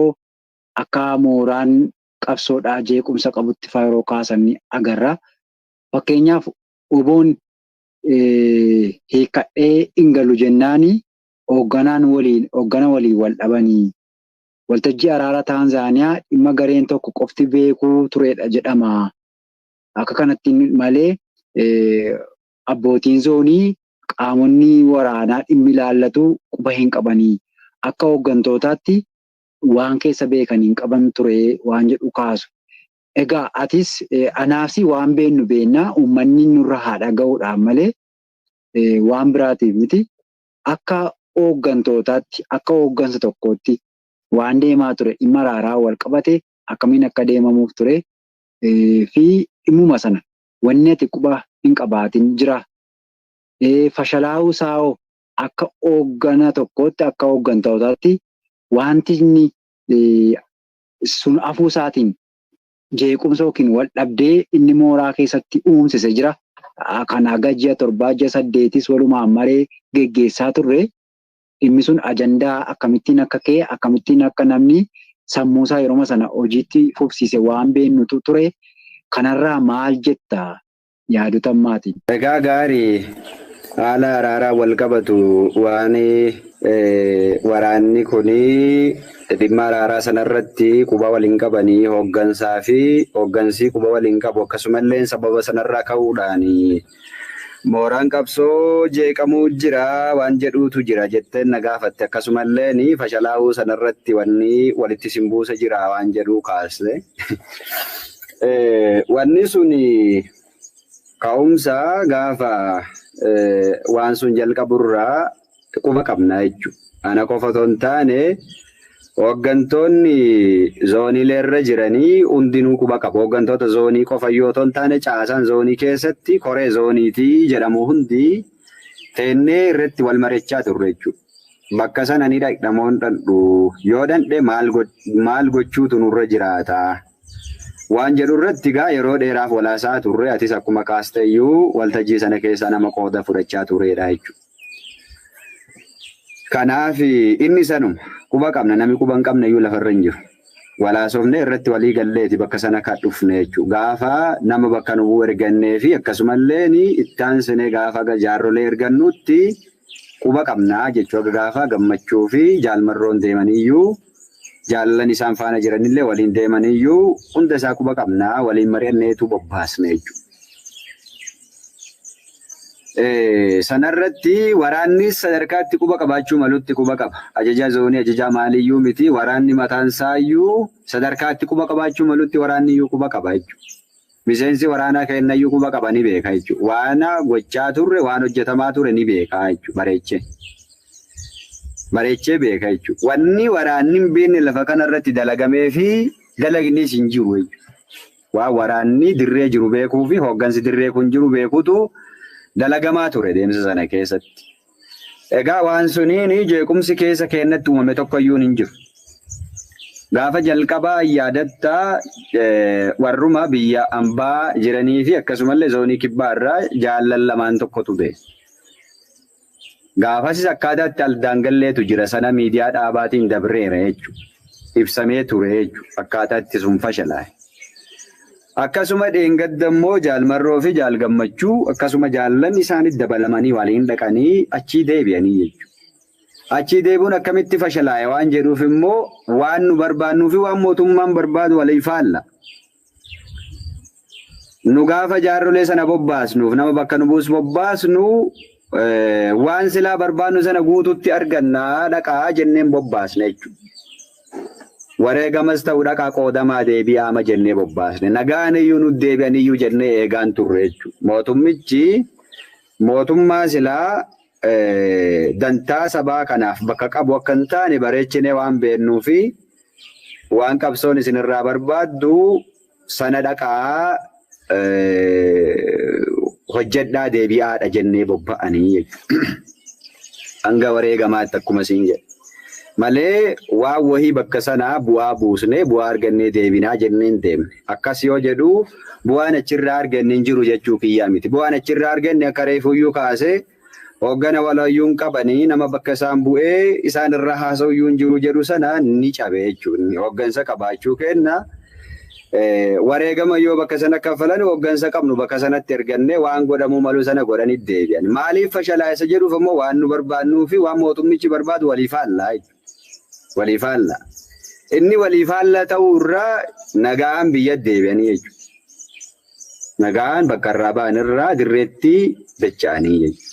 akka mooraan qabsoodhaa jeequmsa qabutti fa'aa yeroo kaasan ni agarra. Fakkeenyaaf oboon hiikkadhee hin galu jennaani hoogganaan waliin hooggana waliin wal dhabanii waltajjii araara Taanzaaniyaa dhimma gareen tokko qofti beekuu turedha jedhama. Akka kanatti malee abbootiin zoonii qaamonni waraanaa dhimmi ilaallatu quba hin qabanii. Akka hooggantootaatti waan keessa beekan hin qaban ture waan jedhu kaasu. Egaa atis anaafsi waan beennu beennaa uummanni nurra haa dhaga'uudhaan malee waan biraatiif miti. Akka hooggantootaatti akka hooggansa tokkootti waan deemaa ture dhimma araaraa wal qabate akkamiin akka deemamuuf ture fi dhimmuma sana wanni ati quba hin qabaatin jira. Fashalaa'uu saa'oo akka hooggana tokkootti akka hooggantootaatti wanti inni sun afuu isaatiin jeequmsa yookiin wal dhabdee inni mooraa keessatti uumsise jira. Kan haga ji'a 7 ji'a 8 walumaan maree geggeessaa turre. Dhimmi sun ajandaa akkamittiin akka ka'e akkamittiin akka namni sammuusaa yeroo sana hojiitti fufsiise waan beennutu ture. Kanarraa maal jetta yaadota ammaatiin? Egaa gaarii haala araaraa wal qabatu waan waraanni kuni dhimma araaraa sanarratti quba waliin qabanii hooggansaa fi hooggansi quba waliin qabu akkasumallee sababa sanarraa ka'uudhaan mooraan qabsoo jeeqamuu jira waan jedhuutu jira jetteen na gaafatte akkasumallee fashalaa'uu sanarratti wanni walitti simbuusa jira waan jedhuu kaasne. Wanni sun ka'umsa gaafa waan sun jalqaburraa quba qabna jechuudha. Ana qofa otoo hin taane hooggantoonni zooniilee irra jiranii hundinuu quba qabu. Hooggantoota zoonii qofa yoo otoo hin taane caasaan zoonii keessatti koree zooniitii jedhamu hundi teennee irratti wal mari'achaa turre jechuudha. Bakka sana ni dhaqnamoon dhandhu yoo dandhe maal gochuutu nurra jiraata? Waan jedhu irratti egaa yeroo dheeraaf walaasaa turre atis akkuma kaasteeyyuu waltajjii sana keessaa nama qooda fudhachaa turedha jechuudha. Kanaaf inni sanuma quba qabna namni quba hin qabne iyyuu lafarra hin jiru. Walaasofne irratti walii galleeti bakka sana kan dhufne jechuudha. Gaafa nama bakka nu ergannee fi akkasumallee itti aansinee gaafa jaarrolee ergannutti quba qabnaa jechuudha. Gaafa gammachuu fi jaalmarroon deemaniyyuu jaalallan isaan faana jiranillee waliin deemaniyyuu hunda isaa quba qabnaa waliin mari'anneetu bobbaasne jechuudha. Sanarratti waraanni sadarkaatti quba qabaachuu malutti quba qaba. Ajajaa zoonii ajajaa maaliyyuu miti waraanni mataan isaayyuu sadarkaatti quba qabaachuu malutti waraanni iyyuu quba qaba jechuudha. Miseensi waraanaa kennayyuu quba qaba ni beeka jechuudha. Waan gochaa turre waan hojjetamaa ture ni beeka jechuudha bareechee. Bareechee beeka jechuudha. Wanni waraanni hin beekne lafa kanarratti dalagamee fi dalagnis hin jiru jechuudha. Waan waraanni dirree jiru beekuu fi hooggansi dirree kun jiru beekutu dalagamaa ture deemsa sana keessatti. Egaa waan suniin jeequmsi keessa keenyatti uumame tokkoyyuu hin jiru. Gaafa jalqabaa yaadattaa warruma biyya ambaa jiranii fi akkasumallee zoonii kibbaa irraa jaallan lamaan tokkotu ba'e. Gaafasis akkaataatti aldaangalleetu jira sana miidiyaa dhaabaatiin dabreera jechuudha. Ibsamee ture jechuudha. Akkaataatti sun fashalaa'e. Akkasuma dheengadda immoo jaalmarroo fi jaalgammachuu akkasuma jaallan isaanitti dabalamanii waliin dhaqanii achii deebi'anii jechuudha. Achii deebi'uun akkamitti fashalaa'e waan jedhuuf immoo waan nu barbaannuu fi waan mootummaan barbaadu walii faalla. Nu gaafa jaarrolee sana bobbaasnuuf nama bakka nu buusu bobbaasnu waan silaa barbaannu sana guututti argannaa dhaqaa jenneen bobbaasne jechuudha. Wareegamas ta'uu dhaqaa qoodamaa deebi'aama jennee bobbaasne. Nagaan iyyuu nu deebi'an iyyuu jennee eegaan turre jechuudha. Mootummichi mootummaa silaa dantaa sabaa kanaaf bakka qabu akka hin taane bareechinee waan beennuu fi waan qabsoon isinirraa barbaaddu sana dhaqaa hojjedhaa deebi'aadha jennee bobba'anii jechuudha. Hanga wareegamaatti akkuma siin jedhe. Malee waan wahii bakka sanaa bu'aa buusnee bu'aa argannee deebinaa jennee hin deemne. Akkas yoo jedhu bu'aan achirraa arganne hin jiru jechuu kiyyaa miti. Bu'aan achirraa arganne akka reefuyyuu kaasee hooggana walayyuun qabanii nama bakka isaan bu'ee isaan irraa haasa'uyyuu hin jiru jedhu sana ni cabe jechuudha. Hooggansa qabaachuu kenna. Wareegama yoo bakka sana kaffalan hooggansa qabnu bakka sanatti ergannee waan godhamuu malu sana godhanii deebi'an. Maaliif fashalaa isa jedhuuf immoo waan nu barbaannuu fi waan mootummichi barbaadu walii faallaa jechuudha. Walii faallaa. Inni walii faallaa ta'uu irraa nagaan biyya deebi'anii jechuudha. Nagaan bakka irraa ba'an irraa dirreetti dacha'anii jechuudha.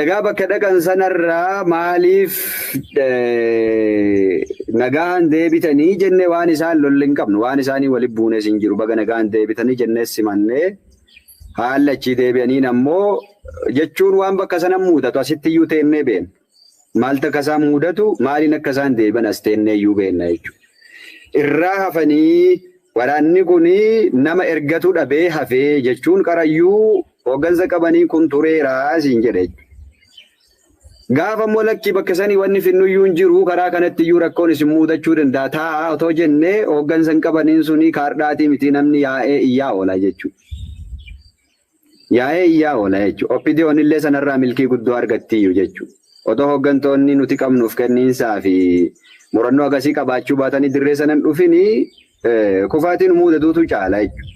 Egaa bakka dhaqan sanarraa maaliif nagaan deebitanii jennee waan isaan lolli hin qabnu waan isaanii waliin buunes hin jiru baga nagaan deebitanii jennee simannee haalli achii deebi'aniin ammoo jechuun waan bakka sana mudatu asitti iyyuu teennee beenna. Maaltu akka isaan mudatu maaliin akka isaan deebi'an as teennee iyyuu beenna jechuudha. Irraa hafanii waraanni kun nama ergatu dhabee hafee jechuun qarayyuu hooggansa qabanii kun tureeraa siin jedhe. Gaafa immoo lakkii bakka sanii wanni finnuyyuu hin jiru karaa kanatti iyyuu rakkoon isin mudachuu danda'a taa'aa otoo jennee hooggansa hin qabaniin suni kaardhaatii miti namni yaa'ee iyyaa oola jechuudha. Yaa'ee iyyaa oola jechuudha. OPDO'n illee sanarraa milkii guddoo argattiyyuu jechuudha. Otoo hooggantoonni nuti qabnuuf kenniinsaa fi murannoo akkasii qabaachuu baatanii dirree sanan dhufini kufaatiin mudatuutu caala jechuudha.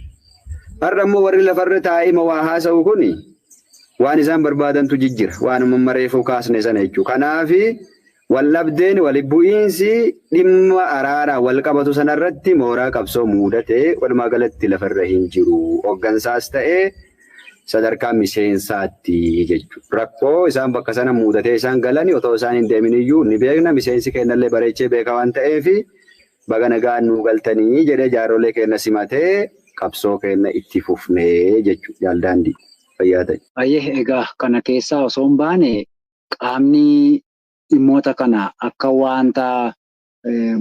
Har'a immoo warri lafarra taa'ee waa haasa'u kuni waan isaan barbaadantu jijjira. Waan mammareefuu kaasne sana jechuudha. Kanaaf wal dhabdeen wali bu'iinsi dhimma araaraa wal qabatu sanarratti mooraa qabsoo mudatee walumaa galatti lafarra hin jiru. Hooggansaas ta'ee sadarkaa miseensaatti jechuudha. Rakkoo isaan bakka sana mudatee isaan galanii otoo isaan hin deemin iyyuu ni beekna. Miseensi keenyallee bareechee beeka waan ta'eef baga nagaan nuu galtanii jedhee jaarrolee keenya simatee qabsoo keenya itti fufnee jechuudha. Jaaldaandii fayyaa ta'e. Baay'ee egaa kana keessaa osoo hin baane qaamni dhimmoota kana akka waanta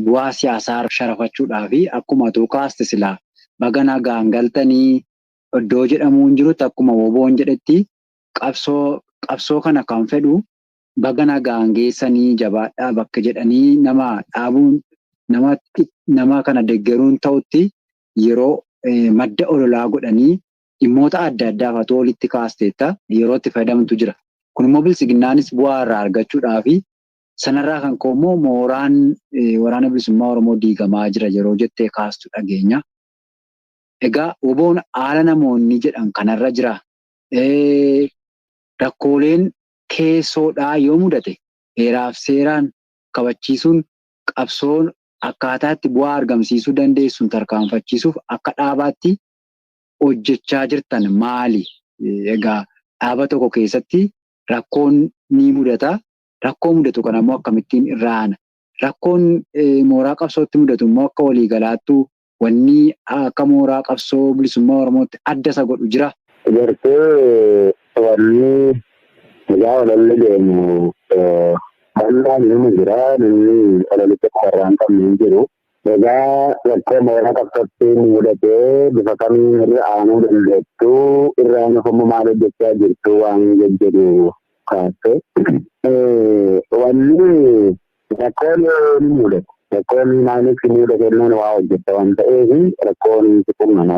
bu'aa siyaasaa sharafachuudhaa fi akkuma atuu kaaste silaa baga nagaan galtanii iddoo jedhamuu hin jirutti akkuma woboon jedhetti qabsoo kana kan fedhu baga nagaan geessanii jabaadhaa bakka jedhanii nama dhaabuun nama kana deeggaruun ta'utti yeroo madda ololaa godhanii dhimmoota adda addaaf atoo walitti kaasteetta yeroo itti fayyadamtu jira. Kun immoo bilisiginnaanis bu'aa irraa argachuudhaa fi sanarraa kan ka'u immoo mooraan waraana bilisummaa Oromoo diigamaa jira yeroo jettee kaastu dhageenya. Egaa woboon haala namoonni jedhan kanarra jira. Rakkooleen keessoodhaa yoo mudate heeraaf seeraan kabachiisuun qabsoon akkaataa itti bu'aa argamsiisuu dandeessuun tarkaanfachiisuuf akka dhaabaatti hojjechaa jirtan maali? Egaa Dhaaba tokko keessatti rakkoon ni mudata. Rakkoo mudatu kana immoo akkamittiin irra aana? Rakkoon mooraa qabsootti mudatu immoo akka waliigalaattu wanni akka mooraa qabsoo bilisummaa Oromootti adda isa godhu jira. Gartee wanni egaa ololli deemu bal'aan ni jira. Namni ololicha qofarraa hin qabne hin jiru. Egaa rakkoo mooraa qabsootti mudatee bifa kamiin irra aanuu dandeettu irra aanuuf immoo maal hojjechaa jirtu waan jedhu kaase. Wanni rakkoon ni mudata. Rakkoon maaliif mudate jennaan waa hojjetta waan ta'eef rakkoon si qunnama.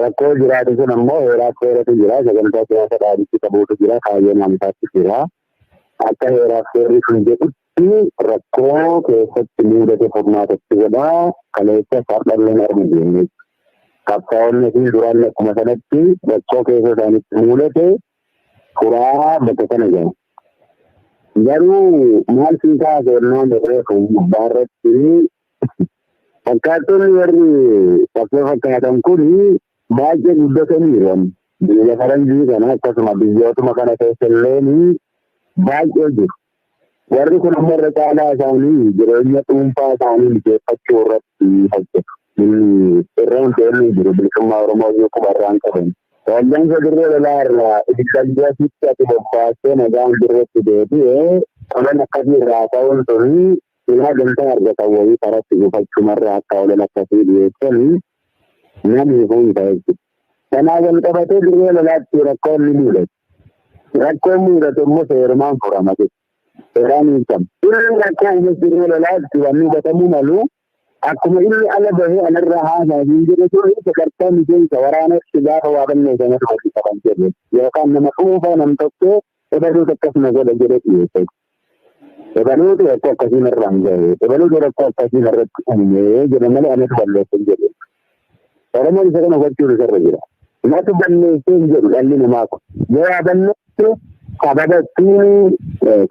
Rakkoo jiraatu sun ammoo heeraaf seeratu jira. Sagantaa siyaasa dhaabichi qabuutu jira. Kaayyoo namtaatti jira. Akka heeraaf seerri sun jedhutti rakkoo keessatti mudate furmaatatti godhaa. Kaleessa fardhalleen arma deemee. Qabsaa'onni fi duraan akkuma sanatti rakkoo keessa isaanitti mudate furaa bakka kana gahu. Garuu maal sii kaase jennaan reefu gubbaarratti fakkaattonni warri qabsoo fakkaatan kun baay'ee guddataniiru. Biyya faranjii kana akkasuma biyyootuma kana keessa illee baay'ee jiru. Warri kun ammoo irra caalaa isaanii jireenya dhuunfaa isaanii mijeeffachuu irratti hojjetu. Inni irra hin jiru bilisummaa Oromoo iyyuu qubarraa hin qaban. Hooggansa dirree lolaa irraa ibidda ati bobbaastee nagaan dirreetti deebi'ee olan akkasii irraa ta'uun suni silaa gamtaa argatan wayii karatti gufachumarraa akka olan akkasii dhiyeessanii namni kun ta'e jechuudha. Kanaaf wal qabatee dirree lolaatti rakkoon ni mudatu. Rakkoon mudatu immoo seerumaan furama jechuudha. Seeraan hiikama. Inni rakkoo uumes dirree lolaatti wanni hubatamuu malu akkuma inni ala bahee alarraa haasaa hin jedhe sun sadarkaa miseensa waraanatti gaafa waa balleessan irratti qaban jedhe yookaan nama dhuunfaa nam tokko ebaluutu akkasuma godha jedhe dhiyeesse. Ebaluutu rakkoo akkasii narraan gahe ebaluutu rakkoo akkasii narratti uume jedhe malee anatu balleesse hin jedhe. Oromoon isa kana hubachuun isarra jira. Natu balleesse hin jedhu dhalli namaa kun. Yoo waa balleesse sababa ittiin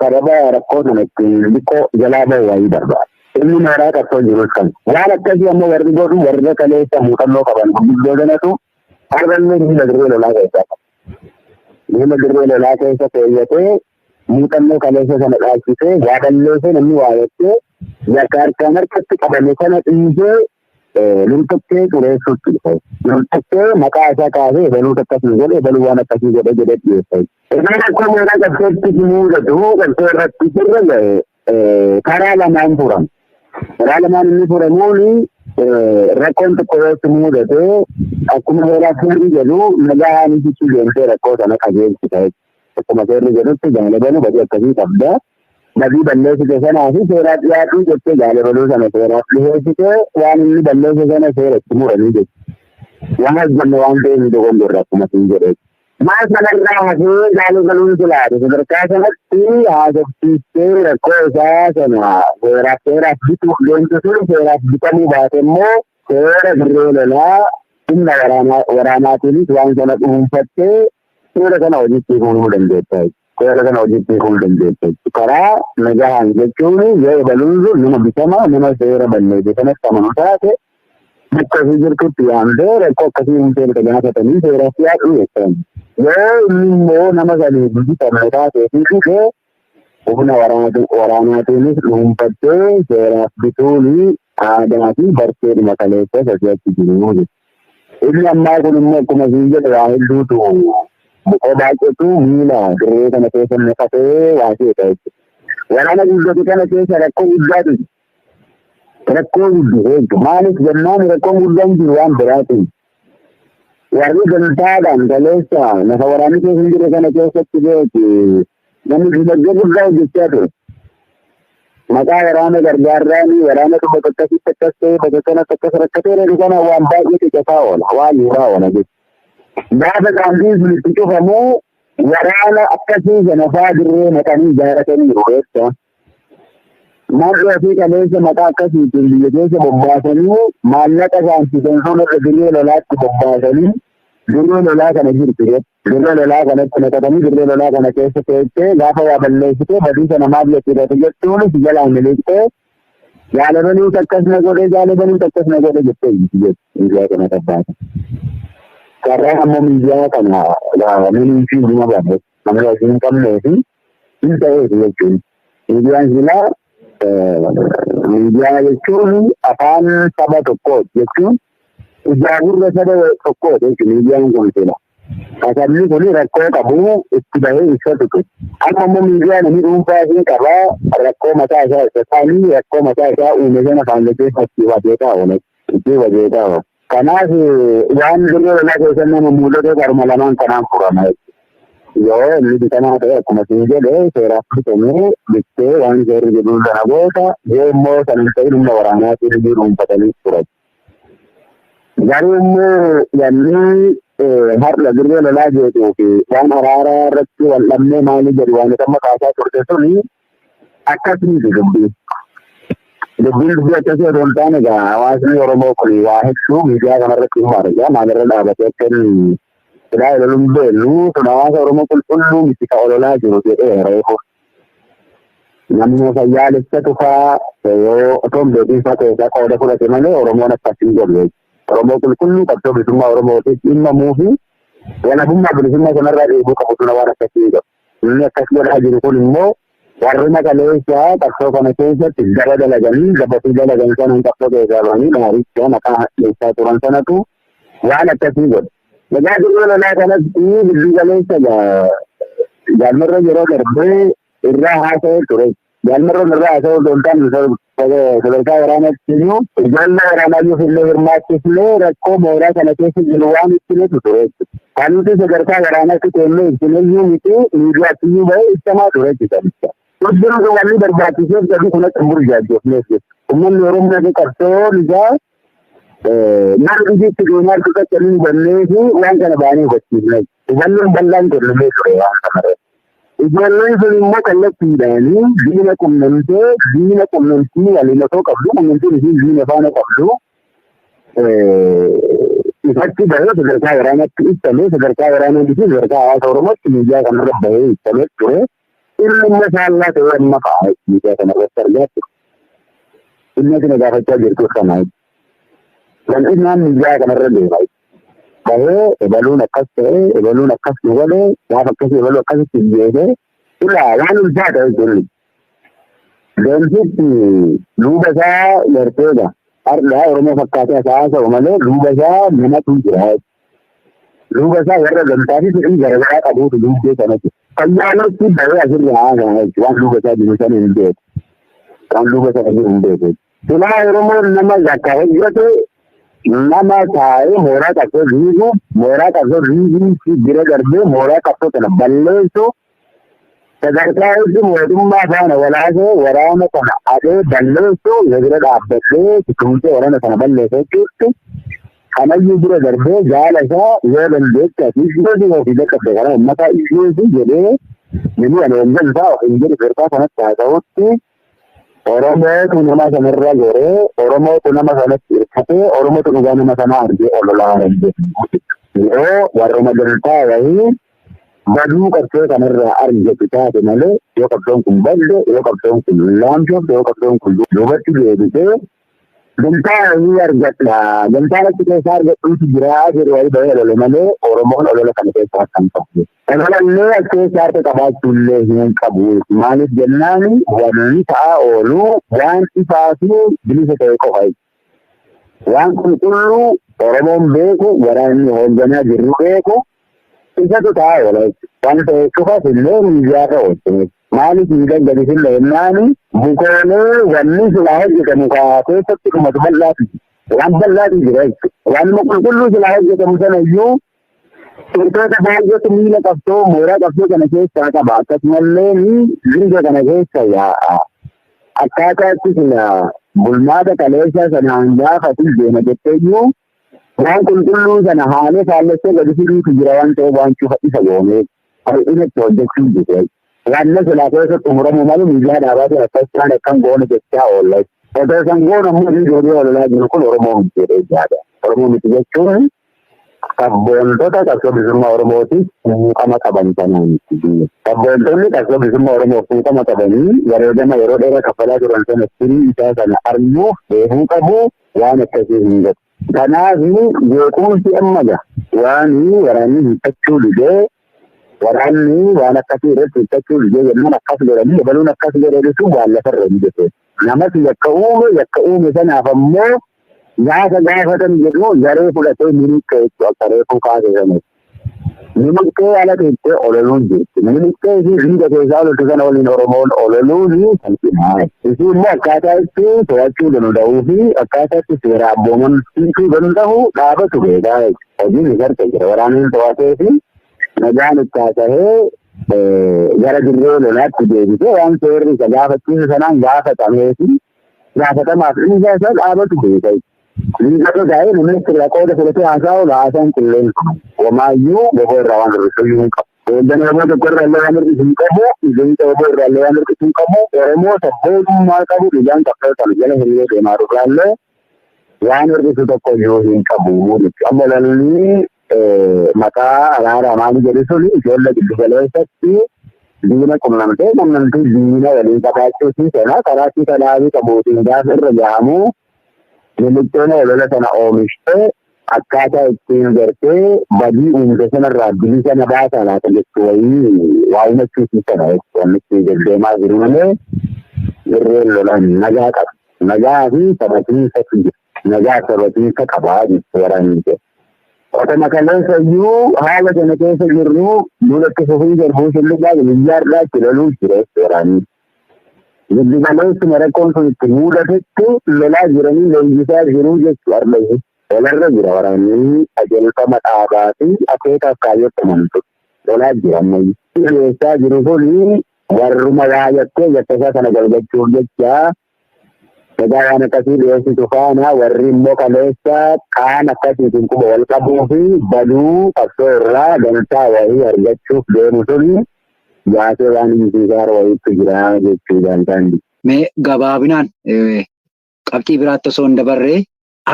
sababa rakkoo sana ittiin liqoo jalaa bahu waayii barbaada. Inni mooraa qabsoo jirus kan. Waan akkasii ammoo warri godhu warra kaleessa muuxannoo qaban gurguddoo kanatu har'allee miila dirree lolaa keessaa qaba. Miila dirree lolaa keessa keeyyatee muuxannoo kaleessa sana dhaalchisee waa balleessee namni waa jettee yakka harkaan harkatti qabame sana dhiisee loltottee xureessuutti dhufe. Loltottee maqaa isaa kaasee ebaluutu akkasii godhe ebaluu waan akkasii godhe jedhee dhiyeesse. Egaa rakkoo mooraa qabsootti mudatu qabsoo irratti sirra gahe karaa lamaan furama. Karaa lamaan inni furamuun rakkoon tokko yoo mudate akkuma heeraaf seerri jedhu nagaan isitti deemtee rakkoo sana qajeelchita. Akkuma seerri jedhutti jaalabaluu badii akkasii qabda. Badii balleessite sanaa fi seeraaf dhiyaatu jettee jaalabaluu sana seeraaf dhiyeessite waan inni balleesse sana seera itti muranii jechuudha. Waan hojjenne waan ta'eef hin dogongorre akkuma siin jedhe. Maal sanarraa hafee jaalabaluun silaate sadarkaa sanatti haasofsiistee rakkoo isaa sana seeraaf seeraaf bituuf deemtu sun seeraaf bitamuu baate immoo seera dirree lolaa humna waraanaatiinis waan sana dhuunfattee seera kana hojiitti hiikuu dandeetta. Seera kana hojiitti hiikuu dandeetta. Karaa nagahaan jechuun yoo ebaluun sun nama bitama nama seera balleesse sanas amanu taate bakka ofii jirtutti yaamtee rakkoo akkasii hin seera gaafatanii seeraaf dhiyaatu jechuudha. Yoo inni immoo nama sanii bitame taatee fi dhufee humna waraanaatiinis dhuunfattee seeraaf bituun aadaa fi barteedhuma kaleessa sasi'achi jiru jechuudha. Inni ammaa kun immoo akkuma siin jedhe waa hedduutu boqoo baay'eetu miila dirree kana keessa naqatee waa seeta jechuudha. Waraana guddate kana keessa rakkoo guddaatu jira. Rakkoo guddisee jechuudha. Maaliif jennaan rakkoon guddaan jiru waan biraatiin. Warri gamtaadhaan kaleessa lafa waraanni keessa hin jirre kana keessatti beeki namni dinagdee guddaa hojjechaa ture. Maqaa waraana gargaarraanii waraana bakka akkasitti akkas ta'e bakka kanatti akkas rakkatee jedhu kana waan baay'eetu cafaa oola waan yuuraa oola jechuudha. Gaafa daandiin sun itti cufamu waraana akkasii sana fa'aa dirree naqanii ijaarataniiru jechuudha. Marri ofii kaleessa maqaa akkasiitiin biyya keessa bobbaasanii maallaqa saamsisan sun irra dirree lolaatti bobbaasanii dirree lolaa kana jirtu jechuudha. Dirree lolaa kanatti naqatanii dirree lolaa kana keessa teessee gaafa waa balleessitee badii sana maal jechuudha jechuun si jalaa miliqxee jaalabaluutu akkas na godhe jaalabaluutu akkas na godhe jettee jirti jechuudha. Biyya kana tabbaata. Carraan ammoo miidiyaa kana namni fi dhuma baane namni hojii hin qabnee fi hin ta'eef jechuun. Miidiyaan silaa miidiyaa jechuun afaan saba tokkoo jechuun ijaa gurra saba tokkoo jechuun miidiyaan kun sila. Sabni kun rakkoo qabu itti bahee ibsatu ture. Amma immoo miidiyaa namni dhuunfaa hin qabaa rakkoo mataa isaa ibsataanii rakkoo mataa isaa uume sana faallachee itti wajeetaa oola. Itti wajeetaa oola. Kanaaf waan dirree lolaa keessa nama mul'atu karuma lamaan kanaan furama jechuudha. Yoo inni bitamaa ta'e akkuma siin jedhe seeraaf bitamee bittee waan seerri jedhu sana goota yoo immoo sana hin ta'in humna waraanaatiin hojii dhuunfatanii furatu. Garuu immoo yanni har'a dirree lolaa jeetuu fi waan araaraa irratti wal dhabnee maali jedhu waan amma kaasaa turte suni akkasumti dubbii. Dubbiin dubbii akkasii otoo hin taane egaa hawaasni Oromoo kun waa hedduu miidiyaa kanarratti hin argaa maalirra dhaabatee akka inni silaa ilaaluun beellu sun hawaasa Oromoo qulqulluu miti ka ololaa jiru jedhee reefu. Namni fayyaalessa tufaa yoo otoo hin beekin isaa keessaa qooda fudhate malee Oromoon akkasii jedhu. Oromoo qulqulluu qabsoo bilisummaa Oromootiif dhimmamuu fi walabummaa bilisummaa sanarraa dheebuu qabu sun waan akkasii qabu. Inni akkas godhaa jiru kun immoo warri maqaleessaa qabsoo kana keessatti gaba dalaganii gabatii dalagan sana qabsoo keessaa bahanii dhaaricha maqaa keessaa turan sanatu waan akkasii godhe. Egaa dirree lolaa kanatti giddu galeessa jaalmarra yeroo darbee irraa haasa'ee ture. Jaalmarra irraa haasa'ee otoo hin taane sadarkaa waraanaatti iyyuu ijoollee waraanaa iyyuu illee hirmaachisnee rakkoo mooraa kana keessa jiru waan ibsinetu ture. Kan nuti sadarkaa waraanaatti keennee ibsine iyyuu miti miidiyaatti iyyuu bahee ibsamaa ture jechuudha. Hundinuu wanni barbaachiseef gadi kun akka burjaajofneef jechuudha. Uummanni Oromoo qabsoon isaa nama ijitti deemaa akka qaccanii hubannee fi waan kana baanee hubachiifne. Hubannoon bal'aan kennamee ture waan kanarra. Ijoolleen sun immoo kallattiidhaan diina qunnamtee diina qunnamtii waliin osoo qabdu qunnamtiin isiin diina faana qabdu ifatti bahee sadarkaa waraanaatti ibsamee sadarkaa waraanaa fi sadarkaa hawaasa Oromootti miidiyaa kanarra bahee ibsamee ture. Inni immoo faallaa ta'ee amma fa'a miidiyaa kanarratti argaa ture. Inni asina gaafachaa jirtu kana. Bal'inaan miidiyaa kanarra deema. Bahee ebaluun akkas ta'e ebaluun akkas nu godhe gaafa akkasii ebaluu akkasitti hin ilaa waan ulfaata jechuun. Deemsitti duuba isaa garteedha. Har'a Oromoo fakkaatee haasa'u malee duuba isaa namatu jira. Duuba isaa warra gamtaa fi fedhii garaagaraa qabuutu duubdee sanatti. Fayyaanatti bahee asirra haasa'a jechuudha. Waan duuba isaa jiru sana hin beeku. Waan duuba sana jiru hin beeku. Silaa Oromoon nama zakka hojjete nama taa'ee mooraa qabsoo dhiibu, mooraa qabsoo dhiibuu bira darbee mooraa qabsoo kana balleessu sadarkaa itti mootummaa faana walaasee waraana kana adee balleessu isa bira dhaabbatee tuutee waraana kana balleessu jechuutti kanayyuu bira darbee jaala isaa yoo dandeetti asii dhiyeessu ofii dhaqqabde karaa uummataa dhiyeessu jedhee namni ani hooggansaa ofiin jedhu sadarkaa kanatti haasa'utti Oromootu nama sanarra goree, Oromootu nama sanatti hirkatee, Oromootu dhugaa nama sanaa argee ololaa dandeenyu. Yoo warruma gamtaa wayii baduu qabsoo kanarraa argatu taate malee yoo qabsoon kun badde, yoo qabsoon kun laamshoofte, yoo qabsoon kun duubatti deebitee gamtaa wayii argadha. Gamtaan achi keessaa argadhuutu jira jedhu wayii bahee olole malee Oromoon olola kana keessaa harka hin qabu. Ololallee as keessaa harka qabaachuullee hin qabu. Maaliif jennaan wanni ta'aa oolu waan ifaa fi bilisa ta'e qofa. Waan qulqulluu Oromoon beeku, waraanni hoogganaa jirru beeku isatu ta'aa oola. Waan ta'e cufas illee miidiyaarra oolchine. Maaliif miidhaan gadi sinna jennaan bukoolee wanni silaa hojjetamu keessatti dhumatu bal'aatu waan bal'aatu jira jechuudha. Waan qulqulluu silaa hojjetamu sana iyyuu turtoota baay'eetu miila qabsoo mooraa qabsoo kana keessaa qaba. Akkasumallee mirga kana keessa yaa'a. Akkaataa itti sila bulmaata kaleessa sanaan gaafa deema jettee iyyuu waan qulqulluu sana haalee faallessee gadi fiduutu jira waan ta'eef waan cufa isa goonee bal'inatti hojjechuu jira. Waan silaa keessatti xumuramu malee miidiyaa dhaabaatiin akkas ta'an akkan goone jechaa oolla. Otoo san goone ammoo inni ijoollee ololaa jiru kun Oromoo miti jedhee yaada. Oromoo miti jechuun sabboontota qabsoo bilisummaa Oromootiif quuqama qaban sanaan miti. Sabboontonni qabsoo bilisummaa Oromoof quuqama qabanii wareegama yeroo dheeraa kaffalaa turan sana firii isaa sana arguuf beekuu qabu waan akkasii hin godhu. Kanaaf jeequmsi amma gaha waan waraanni hiikkachuu didee waraanni waan akkasii irratti hiikkachuu didee jennaan akkas godhanii ebaluun akkas godhanii sun waan lafarra hin jirre. Namas yakka uume sanaaf ammoo gaafa gaafatan jedhu garee fudhatee miliqee jechuudha akka reefuu kaase sana. Miliqee ala teessee ololuun jirti. Miliqee isii riiga keessaa ololtu sana waliin Oromoon ololuun salphinaa. Isii immoo akkaataa itti to'achuu danda'uu fi akkaataa itti seera abboomansiisuu danda'u dhaabatu beekaa jechuudha. Hojiin isa harka jira. Waraanni to'atee fi nagaan itti haasa'ee gara dirree lolaatti deebisee waan seerri isa gaafachiisu sanaan gaafatamee fi gaafatamaaf inni isaa dhaabatu beeka. Liigatu ta'ee namni irraa qooda fudhatee haasa'u haasaan qilleensa. Wamaayyuu goboo irraa waan hir'isu hin qabu. Hoogganaa Oromoo tokko irraa illee waan hir'isu hin qabu. Miseensa Oromoo irraa illee waan hir'isu hin qabu. Oromoo sabboonummaa qabu dhugaan qabsoo sana jala hiriiree deemaa irraa illee waan hir'isu tokko iyyuu hin qabu jechuudha. Amma lolli maqaa araaraa maali jedhu sun ijoollee giddu galeessatti diina qunnamtee qunnamtii diina waliin qabaachuu fi sana karaa kanaa qabuutiin gaafa irra gahamu miliqxoon olola sana oomishtee akkaataa ittiin gartee badii uumte sanarraa bilisa na baasaa laata jechuu wayii waa himachuufi sana jechuudha. Wanni itti deddeemaa jiru malee dirreen lolaan nagaa qaba. Nagaa fi sabatiinsa jira. Nagaa sabatiinsa qabaa jechuudha waraanni jedhu. Otuma kaleessa iyyuu haala kana keessa jirru duulatti fufii garbuu shulluqaa biyyaarraa itti loluu jira jechuudha waraanni. Giddu galeessuma rakkoon sun itti mudatetti lolaa jiranii leenjisaa jiruu jechuudha arlayyu. Lolarra jira waraanni qajeelfama dhaabaa fi akeekaaf kaayyootti amantu. Lolaa jira ammayyu. Dhiyeessaa jiru kuni warruma waa yakkee yakka isaa kana galgachuuf jecha egaa waan akkasii dhiyeessitu faana warri immoo kaleessa kaan akkasiitiin quba wal qabuu fi baduu qabsoo irraa gamtaa wayii argachuuf deemu suni yaasee waan hiisisaa wayiitu jira jechuudhaan kan. Mee gabaabinaan qabxii biraatti osoo hin dabarree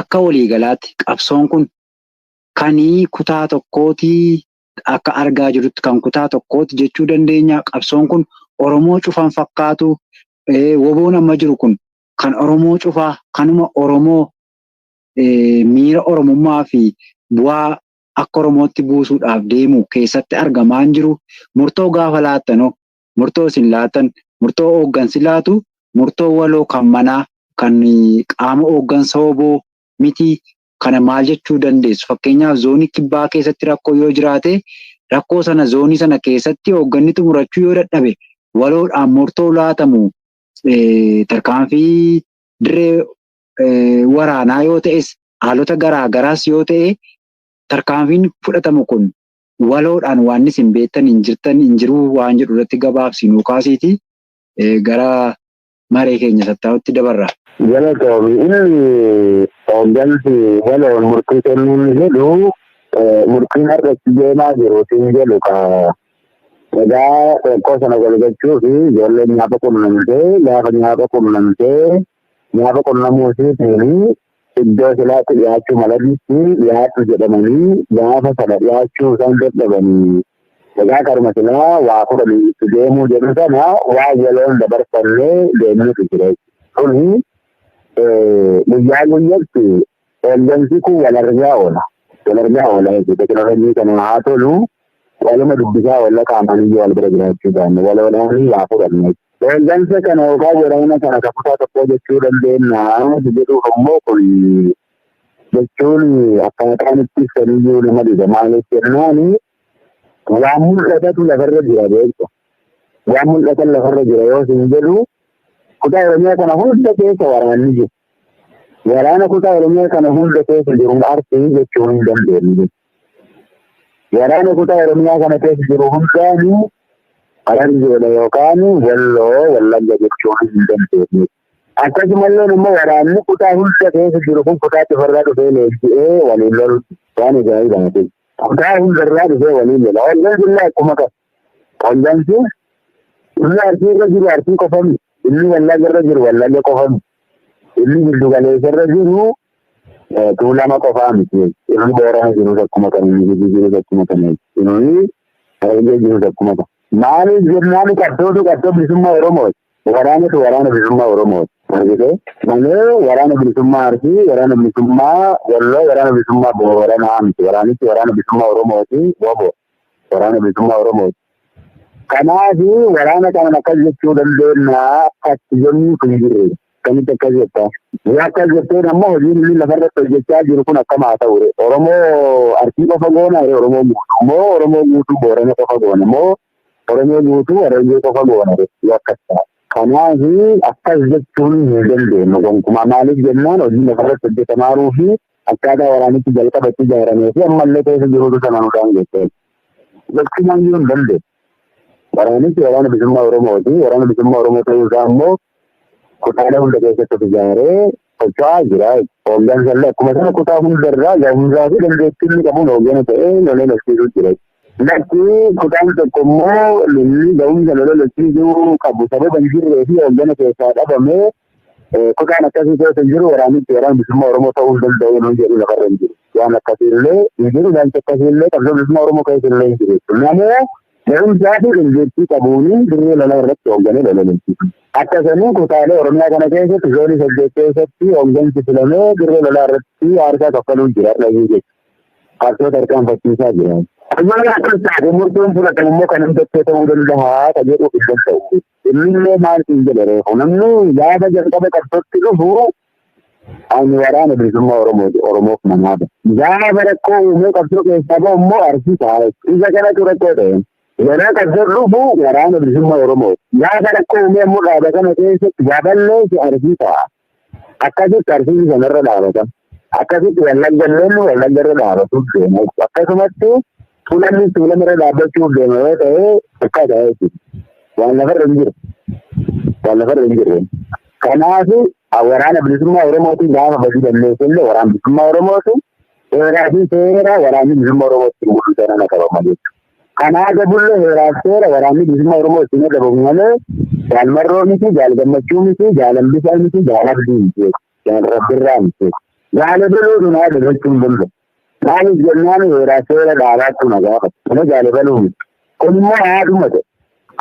akka waliigalaatti qabsoon kun kan kutaa tokkootii akka argaa jirrutti kan kutaa tokkooti jechuu dandeenya. Qabsoon kun Oromoo cufan fakkaatu, woboon amma jiru kun kan Oromoo cufaa kanuma Oromoo miira Oromummaa fi bu'aa akka Oromootti buusuudhaaf deemu keessatti argamaa hin jiru. Murtoo gaafa laattanoo murtoo isin laattan, murtoo hooggansi laatu, murtoo waloo kan manaa kan qaama hooggansa woboo miti, kana maal jechuu dandeessu? Fakkeenyaaf, zoonii kibbaa keessatti rakkoo yoo jiraate, rakkoo sana zoonii sana keessatti hoogganni xumurachuu yoo dadhabe, waloodhaan murtoo laatamu tarkaanfii dirree waraanaa yoo ta'es, haalota garaa garaas yoo ta'e, tarkaanfiin fudhatamu kun waloodhaan waan isin beektan hin jirtan hin jiru waan jedhu irratti gabaabsinuu kaasiiti gara maree keenya sattaa'utti dabarra. Galatoomi. Inni hooggansi waloon murtii kennuun jedhu murtiin har'a itti deemaa jiru siin jedhu ka egaa rakkoo sana golgachuu fi ijoolleen nyaata qunnamtee gaafa nyaata qunnamtee nyaata qunnamuu isiitiin iddoo silaatti dhiyaachuu malanitti dhiyaachuu jedhamanii gaafa sana dhiyaachuu isaan dadhabanii egaa karuma silaa waa fudhanii itti deemuu jedhu sana waa waloon dabarfannee deemnutu jira. Kuni guyyaa guyyatti hooggansi kun wal argaa oola. Wal argaa oola jechuudha. Teekinooloojii kana haa tolu waluma dubbisaa oola, qaamaan iyyuu wal bira jiraachuu baanne waloodhaan waa fudhanne. Hooggansa kana yookaan waraana kana kan kutaa tokkoo jechuu dandeenya jedhuuf immoo kun jechuun akkaataan itti ibsaniyyuu nama dhiba. Maaliif jennaani, waan mul'atatu lafarra jira beektu. Waan mul'atan lafarra jira yoo isin jedhu, kutaa Oromiyaa kana hunda keessa waraanni jiru. Waraana kutaa Oromiyaa kana hunda keessa jiru Arsii jechuu hin dandeenyu. Waraana kutaa Oromiyaa kana keessa jiru hundaani Harargeedha yookaan Walloo Wallagga jechuu hin dandeenyu. Akkasumallee immoo waraanni kutaa hunda keessa jiru kun kutaa cufarraa dhufee leenji'ee waliin lolu waan ajaa'ibaati. Kutaa hundarraa dhufee waliin lola. Hooggansi illee akkuma qaba. Hooggansi inni Arsii irra jiru Arsii qofa miti. Inni Wallagga irra jiru Wallagga qofa miti. Inni giddu galeessa irra jiru Tuulama qofaa miti. Inni Boorana jirus akkuma kana, inni Gujii jirus akkuma kana, inni Harargee jirus akkuma kana. Maaliif jennaan, qabsootu qabsoo bilisummaa Oromooti. Waraanatu waraana bilisummaa Oromooti. Argitee malee waraana bilisummaa Arsii, waraana bilisummaa Walloo, waraana bilisummaa Booranaa miti. Waraanichi waraana bilisummaa Oromooti. Wobo waraana bilisummaa Oromooti. Kanaaf waraana kana akkas jechuu dandeenya akkatti jennu hin jirre. Akkamitti akkas jetta? Yoo akkas jetteen ammoo hojiin inni lafarratti hojjechaa jiru kun akkam haa ta'u? Oromoo Arsii qofa goona, Oromoo guutuu moo Oromoo guutuu Boorana qofa goona moo Oromoo guutuu Harargee qofa goona yoo akkas ta'a. Kanaaf akkas jechuun hin dandeenyu gonkumaa. Maaliif jennaan hojiin lafarratti hojjetamaa fi akkaataa waraanichi jalqabatti ijaaramee fi ammallee keessa jirutu sana nu daangesse. Gochumaan hin dandeenyu. Waraanichi waraana bilisummaa Oromooti. Waraana bilisummaa Oromoo ta'uu isaa immoo kutaalee hunda keessatti of ijaaree socho'aa jira. Hooggansa illee akkuma sana kutaa hundarraa gahumsaa fi dandeettii inni qabuun hooggana ta'ee lolee lolchiisuu jira. Lakki kutaan tokko immoo lolli gahumsa lolee lolchiisuu qabu sababa hin jirree fi hooggana keessaa dhabamee kutaan akkasii keessa jiru waraanichi waraana bilisummaa Oromoo ta'uu hin danda'u nuun jedhu lafarra hin jiru. Waan akkasiillee hin jiru, ilaalchi akkasiillee qabsoo bilisummaa Oromoo keessa illee hin jiru. Namuu gahumsaa fi dandeettii qabuun dirree lolaa irratti hoogganee lola lolchiisu. Akkasanii kutaalee Oromiyaa kana keessatti zoonii 8 keessatti hooggansi filamee dirree lolaa irratti aarsaa kaffaluu jira dhagii jechuudha. Qabsoo tarkaanfachiisaa jira. Amma akkas taate murtoon fudhatamu immoo kan himtattee ta'uu danda'a ka jedhu hin danda'u. Innillee maal siin jedha reefu namni gaafa jalqaba qabsootti dhufu ani waraana bilisummaa Oromooti Oromoof namaadha. Gaafa rakkoo uumee qabsoo keessaa bahu immoo Arsii ta'a. Isa kanatu rakkoo ta'e. Yeroo qabsoo dhufu waraana bilisummaa Oromooti. Gaafa rakkoo uumee immoo dhaaba kana keessatti gaaballee Arsii ta'a. Akkasitti Arsiin sanarra dhaabata. Akkasitti Wallaggalleen Wallaggarra dhaabatuuf deema. Akkasumatti Tuulamni Tuulamarra dhaabbachuuf deema yoo ta'e akka ta'e jechuudha. Waan lafarra hin jiru. Waan lafarra hin jirre. Kanaaf waraana bilisummaa Oromootiin gaafa badii balleesse illee waraana bilisummaa Oromootiin heeraa fi seera waraanni bilisummaa Oromootiin bulu sana qabama jechuudha. Kanaa gabullee heeraa fi seera waraanni bilisummaa Oromoo ittiin adabamu malee jaal Marroo miti, jaal Gammachuu miti, jaal Hambisaa miti, jaal Abdii miti, jaal Rabbirraa miti. Jaal Ebaluu dunaa dagachuu hin danda'u. Maaliif jennaan heeraa seera dhaabaatti na gaafata. Malee jaal Ebaluu miti. Kun immoo haadhuma ta'e.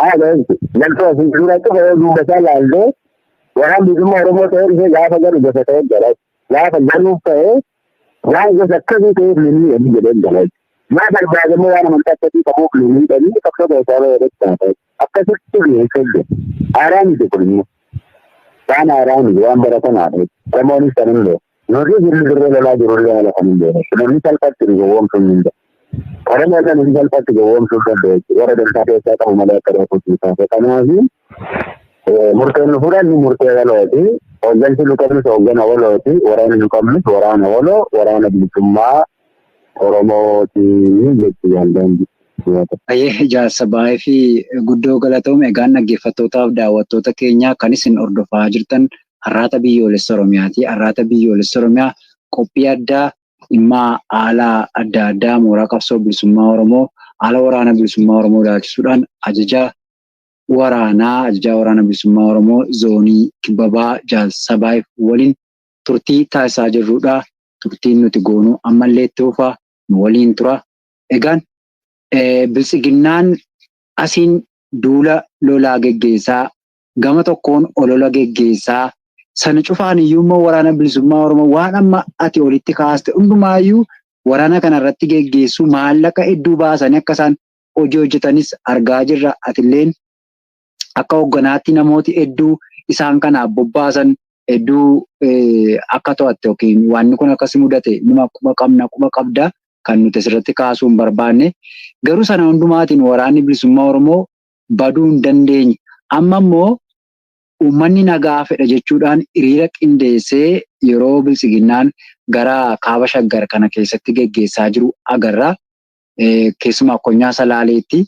Haadha jechuudha. Jalqaba asii dura cufa yoo duuba isaa ilaallee waraan bilisummaa Oromoo ta'ee dhufee gaafa galu gosa ta'ee gala. Gaafa galuuf ta'ee waan gosa akkasii ta'eef nu miidhanii jedhee gala. Maa barbaade immoo waan amantaa akkasii qabuuf nu miidhanii qabsoo keessaa bahee jechaadha. Akkasitti dhiyeessee jira. Haaraa miti kun immoo. Waan haaraa miti waan baratamaadha. Oromoonis kan hin beeku. Nuti jirri dirree lolaa jirullee haala kan hin beeku. Namni salphatti nu gowwoomsuu hin danda'u. Oromoo kan hin salphatti gowwoomsuu hin danda'u. Warra dantaa keessaa qabu malee akka reefuutti hin taane. Kanaaf murteen nu fudhannu murtee walooti. Hooggansi nu qabnus hooggana walooti. Waraanni nu qabnus waraana waloo, waraana bilisummaa Oromooti jechuu yaallaan. Ayyee jaarsa baay'ee fi guddoo galatoome. Egaan dhaggeeffattootaaf daawwattoota keenya kan isin hordofaa jirtan Arraata Biyyoolessa Oromiyaati. Arraata Biyyoolessa Oromiyaa qophii addaa dhimma haala adda addaa mooraa qabsoo bilisummaa Oromoo haala waraana bilisummaa Oromoo ilaalchisuudhaan ajajaa waraana bilisummaa Oromoo zoonii Kibbabaa Jaal Sabaayif waliin turtii taasisaa jirrudha. Turtiin nuti goonu ammallee itti fufaa nu waliin tura. Egaan biltsiginnaan asiin duula lolaa geggeessaa gama tokkoon olola geggeessaa sana cufaan iyyuu immoo waraana bilisummaa Oromoo waan amma ati olitti kaaste hundumaayyuu waraana kanarratti geggeessuu maallaqa hedduu baasanii akka isaan hojii hojjetanis argaa jirra. Atilleen akka hoogganaatti namooti hedduu isaan kanaaf bobbaasan hedduu akka to'atte yookiin wanni kun akkasi mudate numa quba qabna quba qabda kan nuti asirratti kaasuu hin barbaanne. Garuu sana hundumaatiin waraanni bilisummaa Oromoo baduu hin dandeenye. Amma immoo uummanni nagaa fedha jechuudhaan hiriira qindeessee yeroo biltsiginnaan gara kaaba Shaggar kana keessatti geggeessaa jiru agarra. Keessumaa Konyaa Salaaleetti.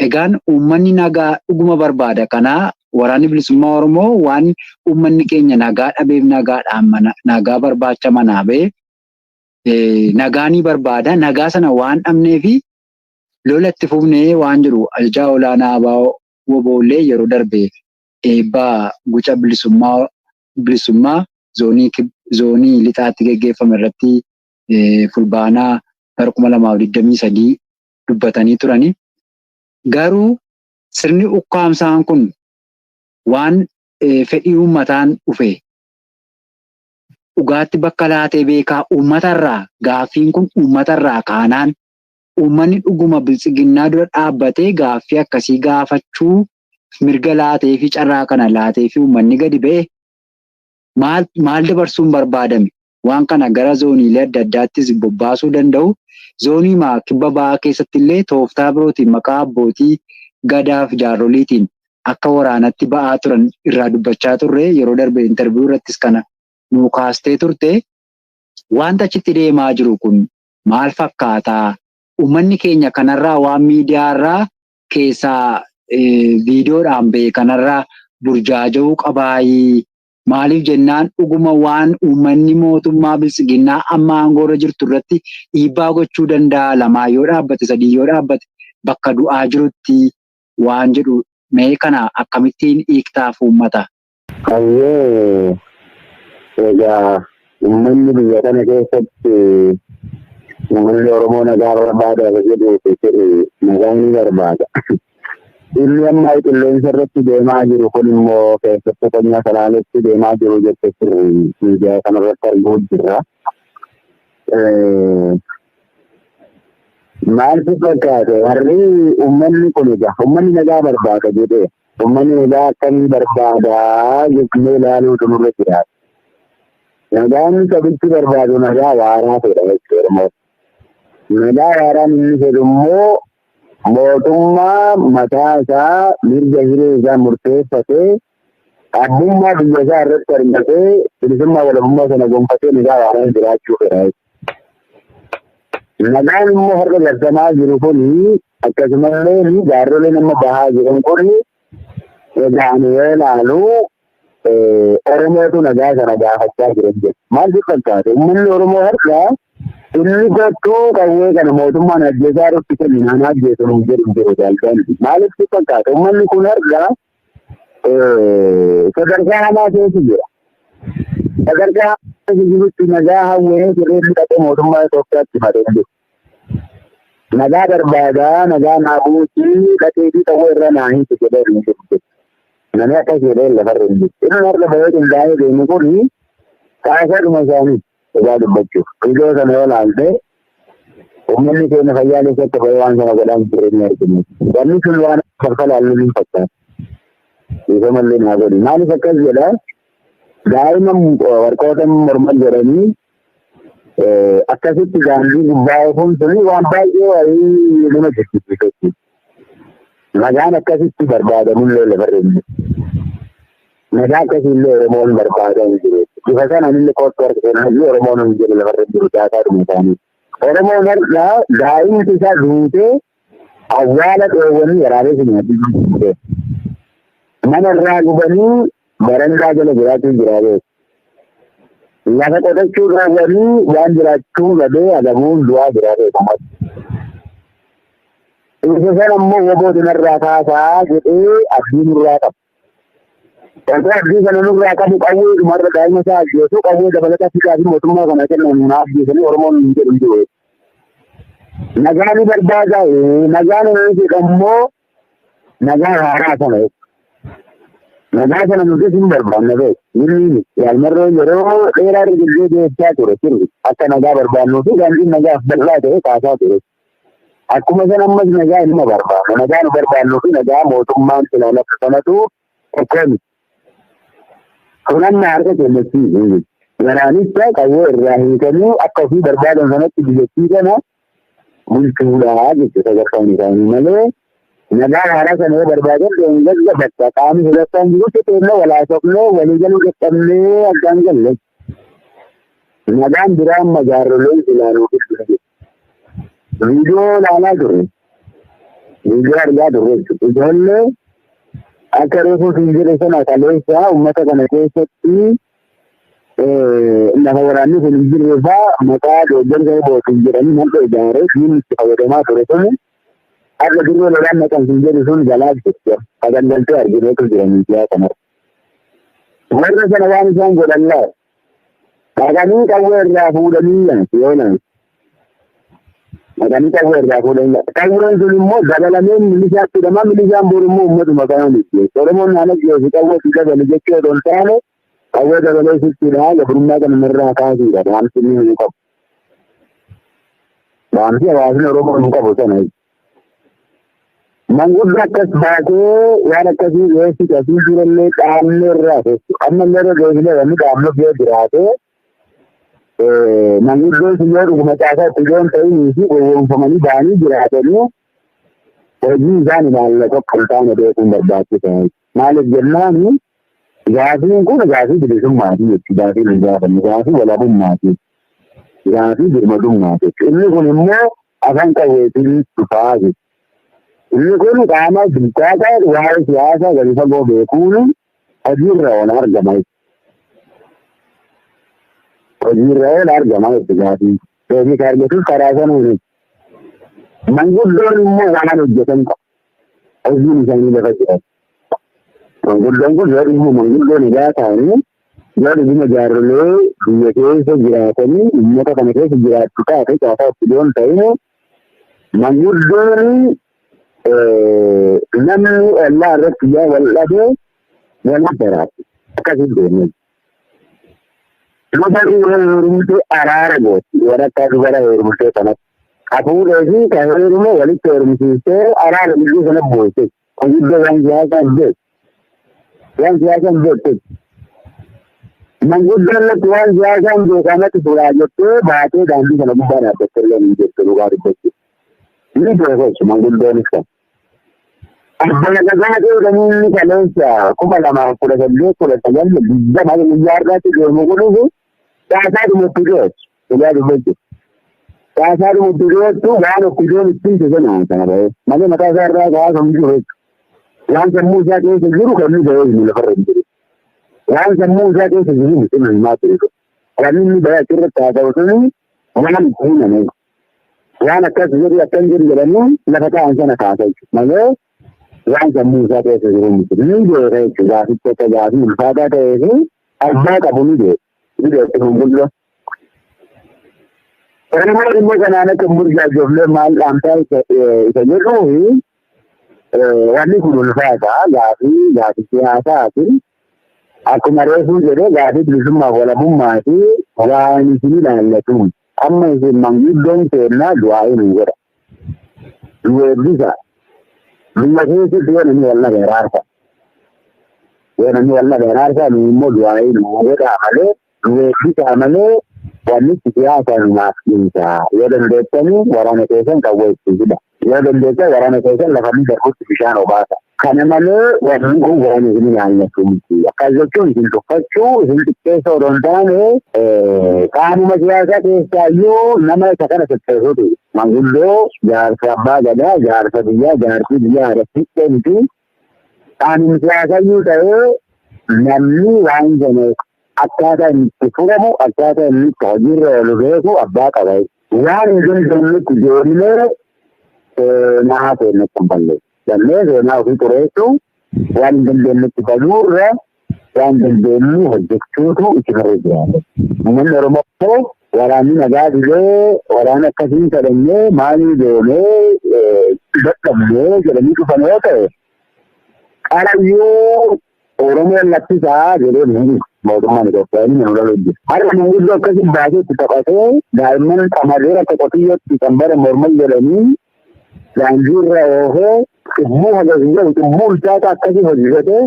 Egaan uummanni nagaa dhuguma barbaada. Kanaa waraanni bilisummaa Oromoo waan uummanni keenya nagaa dhabeef nagaadhaan nagaa barbaacha manaa ba'e nagaa ni barbaada. Nagaa sana waan dhabnee fi lola itti fufnee waan jiru ajajaa olaanaa ABO Woboollee yeroo darbe eebbaa guca bilisummaa zoonii lixaatti geggeeffame irratti fulbaanaa bara 2023 dubbatanii turani. Garuu sirni ukkaamsaan kun waan fedhii uummataan dhufe dhugaatti bakka laatee beekaa uummatarraa gaaffiin kun uummatarraa kaanaan uummanni dhuguma biltsiginnaa dura dhaabbatee gaaffii akkasii gaafachuu mirga laatee fi carraa kana laatee fi uummanni gadi ba'e maal dabarsuun barbaadame? Waan kana gara zooniilee adda addaattis bobbaasuu danda'u. Zoonii kibba ba'aa keessatti illee tooftaa birootiin maqaa abbootii gadaaf jaarroliitiin akka waraanatti ba'aa turan irraa dubbachaa turre yeroo darbe intarviiyuu irrattis kana nuu kaastee turte. Wanta achitti deemaa jiru kun maal fakkaataa? Uummanni keenya kanarraa waan miidiyaarraa keessaa viidiyoodhaan ba'e kanarraa burjaaja'uu qabaayii? Maaliif jennaan dhuguma waan uummanni mootummaa biltsiginnaa amma aangoorra jirtu irratti dhiibbaa gochuu danda'a. Lamaa yoo dhaabbate, sadii yoo dhaabbate bakka du'aa jirutti waan jedhu mee kana akkamittiin hiiktaaf uummata? Qayyee egaa uummanni biyya kana keessatti uummanni Oromoo nagaa barbaada jedhuu fi nagaa ni barbaada. Inni amma qilleensa irratti deemaa jiru kun immoo keessattuu qonnaa salaaletti deemaa jiru jettee turre miidiyaa kanarratti arguu jirra. Maal si fakkaate warri uummanni kun egaa uummanni nagaa barbaada jedhee uummanni nagaa akkamii barbaada jennee ilaaluutu nurra jiraata. Nagaan sabichi barbaadu nagaa waaraa fedha jechuudha. Nagaa waaraan inni fedhu immoo mootummaa mataa isaa mirga hiree isaa murteeffatee abbummaa biyya isaa irratti argatee bilisummaa walabummaa sana gonfatee nagaa waaraan jiraachuu fedha. Nagaan immoo har'a labsamaa jiru kun akkasumallee jaarroleen amma bahaa jiran kun egaa ani yoo ilaalu Oromootu nagaa sana gaafachaa jiran jedhu. Maal si fakkaate? Uummanni Oromoo har'a inni kottuu qawwee kana mootummaan ajjeesaa irratti kennu naan ajjeesu nuuf jedhu jiru jaalladha. Maaliif si fakkaate? Uummanni kun har'a sadarkaa hamaa keessa jira. Sadarkaa hamaa keessa jirutti nagaa hawwee sirriitti dhaqee mootummaa Itoophiyaatti himatee jiru. Nagaa barbaadaa, nagaa naa buusii, dhaqee fi qawwee irra naa hiiku jedhee hin jiru. Namni akkas jedhee lafarra hin jiru. Inni har'a bahee qindaa'ee deemu kun kaasaadhuma isaanii dhugaa dubbachuuf. Iddoo sana yoo ilaalte uummanni keenya fayyaa keessatti bahee waan sana godhaa hin jirre ni argina. Wanni sun waan falfalaallu ni fakkaata. Dhiifamallee naa godhi. Maaliif akkas jedhaa? Daa'ima warqoota morman jedhanii akkasitti daandii gubbaa oofuun suni waan baay'ee wayii nama jibbisiisu. Nagaan akkasitti barbaadamullee lafarra hin jiru. Nagaa akkasiillee Oromoon barbaadaa hin jiru. Bifa sanaan illee kootti harka kennanii Oromoon hin jiru lafarra hin jiru daataa isaanii. Oromoon har'a daa'imti isaa duutee awwaala dhoowwanii waraabessi nyaachuu mana irraa gubanii barandaa jala jiraachuu jiraatee. Lafa qotachuu dhoowwanii waan jiraachuu dhabee adabuun du'aa jiraatee. Isa sana immoo woboo narraa kaasaa jedhee abdii nurraa qaba. Osoo abdii kana nurraa qabu qawwee dhumarra daa'ima isaa ajjeesu qawwee dabalataa fidaa fi mootummaa kana kennan naa ajjeesanii Oromoon hin jedhu hin jiru. Nagaa ni barbaada nagaan inni jedhu immoo nagaa haaraa sana jechuudha. Nagaa sana nutis hin barbaanne beeku. Inni yaalmarroo yeroo dheeraa dargaggee geessaa ture sirri akka nagaa barbaannuu fi daandiin nagaaf bal'aa ta'e kaasaa ture. Akkuma sana ammas nagaa inuma barbaanna. Nagaa nu barbaannuu fi nagaa mootummaan silaa lafa sanatu tokko miti. Kun amma harka kennachiisu. Waraanicha qawwee irraa hiikanii akka ofii barbaadan sanatti biyyattii kana bulchuudha jechuudha sadarkaan isaanii malee nagaa haaraa sana yoo barbaadan deemgagga bakka qaamni sadarkaan jirutti teennee walaa sofnee walii galuu dadhabnee addaan galle. Nagaan biraa amma jaarroleen silaa nuuf jiru. Viidiyoo ilaalaa turre. Viidiyoo argaa turre jechuudha. Ijoollee akka reefuu siin jedhe sana kaleessa uummata kana keessatti lafa waraanni kun hin jirre fa'aa maqaa deeggarsa bootiin jedhanii mal'oo ijaaree diinni itti fayyadamaa ture sun har'a dirree lolaan maqan siin jedhu sun galaa jirti. Sagangaltee argineetu jira miidiyaa kanarra. Warra sana waan isaan godhan laa dhaqanii qawwee irraa fuudhanii yoo naan. Maqanii qawwee irraa fuudhan. Qawween sun immoo dabalamee milishaatti hidhama. Milishaan boru immoo uummatuma kanaan itti. Oromoon naannoo geessu qawwee itti dabalu jechuu otoo hin taane qawwee dabalee sittidha. Gabrummaa kana irraa kaasuudha. Dhaamsi inni hin qabu. Dhaamsi hawaasni Oromoo hin qabu sana. Manguddoo akkas baatee waan akkasii geessitu asii jirallee dhaamne irraa keessu. Amma illee irra geessinee wanni dhaamnuuf yoo jiraate manguddoon sun yoo dhuguma caasaa itti yoo hin ta'inii fi gowwoomfamanii ba'anii jiraatanii hojii isaan ilaallatu akka hin taane beekuun barbaachisaa. Maaliif jennaan gaafiin kun gaafii bilisummaati jechuudha. Gaafiin hin gaafanne gaafii walabummaati. Gaafii birmadummaati jechuudha. Inni kun immoo afaan qawweetiin dhufaa jechuudha. Inni kun qaama bilchaataa waa'ee siyaasaa gadi fagoo beekuun hojiirra oola argama jechuudha. Hojiirra oola argama jechuudha gaafiin. Deebii kan argatus karaa sanuuni. Manguddoon immoo waan hojjetan qabu. Hojiin isaanii lafa jira. Manguddoon kun yoo dhuguma manguddoon egaa ta'anii yoo dhuguma jaarrolee biyya keessa jiraatanii uummata kana keessa jiraattu taate caasaa itti dhiyoon ta'in manguddoon namni ollaa irratti yoo wal dhabe walitti baraatu. Akkasitti deemee. Luba dhiira heerumtee araara gooti. Warra dubara heerumtee kanatti. Hafuudhee fi kan heerume walitti heerumsiistee araara gidduu sana buute. Guddoo waan siyaasaa hin beeku. Waan siyaasaa hin beektu. Manguddoon latti waan siyaasaa hin beekamatti furaa jettee baatee daandii kana gubbaa dhaabbattee illee hin jirtu dhugaa dubbachuu. Ni beeku manguddoonis kan. Abbaa gadaa jedhamuun kaleessa 2018 19 20 guyyaa har'aatti deemu kunis caasaa dhumatti dhiyeessu. Dhugaa dubbachuu. Caasaa dhumatti dhiyeessu waan okkujoon ittiin sana sana ba'ee malee mataa isaa irraa kaasuu hin jiru jechuudha. Waan sammuu isaa keessa jiru kan inni ba'ee hin lafarra hin jiru. Waan sammuu isaa keessa jiru miti himaa ture. Kan inni ba'ee achirratti haasa'u suni waan himame. Waan akkas jedhu akkan jedhu jedhanii lafa taa'an sana kaasa jechuudha. Malee waan sammuu isaa keessa jiru miti. Ni beeka jechuudha. Gaafichi akka gaafii ulfaataa ta'ee fi abbaa qabu ni beeka. Ni beekti manguddoo. Oromoon immoo kanaan akka hin burjaajofne maal dhaamsaa isa jedhuu fi wanni kun ulfaataa gaafii gaafii siyaasaati. Akkuma reefuu jedhee gaafii bilisummaa fi walabummaa fi waan isin ilaallatu. Amma isin manguddoon keennaa du'aa nu godha. Nu eebbisa. Biyya keessatti yoo namni wal dhabe araarsa. Yoo namni wal dhabe araarsa nu immoo du'aa nu godhaa malee nu eebbisaa malee wanni siyaasa numaaf dhiisa. Yoo dandeettanii waraana keessan qawwee itti fida. Yoo dandeettan waraana keessan lafa inni darbutti bishaan obaasa. Kana malee wanni kun waan isin ilaallatu miti. Akkas jechuun isin tuffachuu, isin xiqqeessuu odoo hin taane qaamuma siyaasaa keessaayyuu nama isa kana sirreessuuti. Manguddoo jaarsa abbaa gadaa, jaarsa biyyaa, jaarsi biyyaa haadha xiqqee miti. Qaamni siyaasayyuu ta'ee namni waan sana akkaataa inni itti furamu, akkaataa inni itti hojiirra oolu beeku abbaa qaba. Waan hin dandeenyetti deemnee seenaa seenatti hin balleessu. Jennee seenaa ofii xureessuu waan hin dandeenyetti baduurra waan dandeenyu hojjechuutu isinirra jiraata. Uummanni Oromoo immoo waraanni nagaa fidee waraana akkasii kadhannee maalii deemee dadhabnee jedhanii dhufan yoo ta'e qarayyuu Oromoon lakkisaa jedhee hin mootummaan Itoophiyaa inni nu lolu jira. Har'a manguddoo akkasii baasee itti taphatee daa'imman qamadee akka qotiyyootti kan bara morman jedhanii daandii irra oofee cubbuu hagas jedhu cubbuu ulfaataa akkasii hojjetee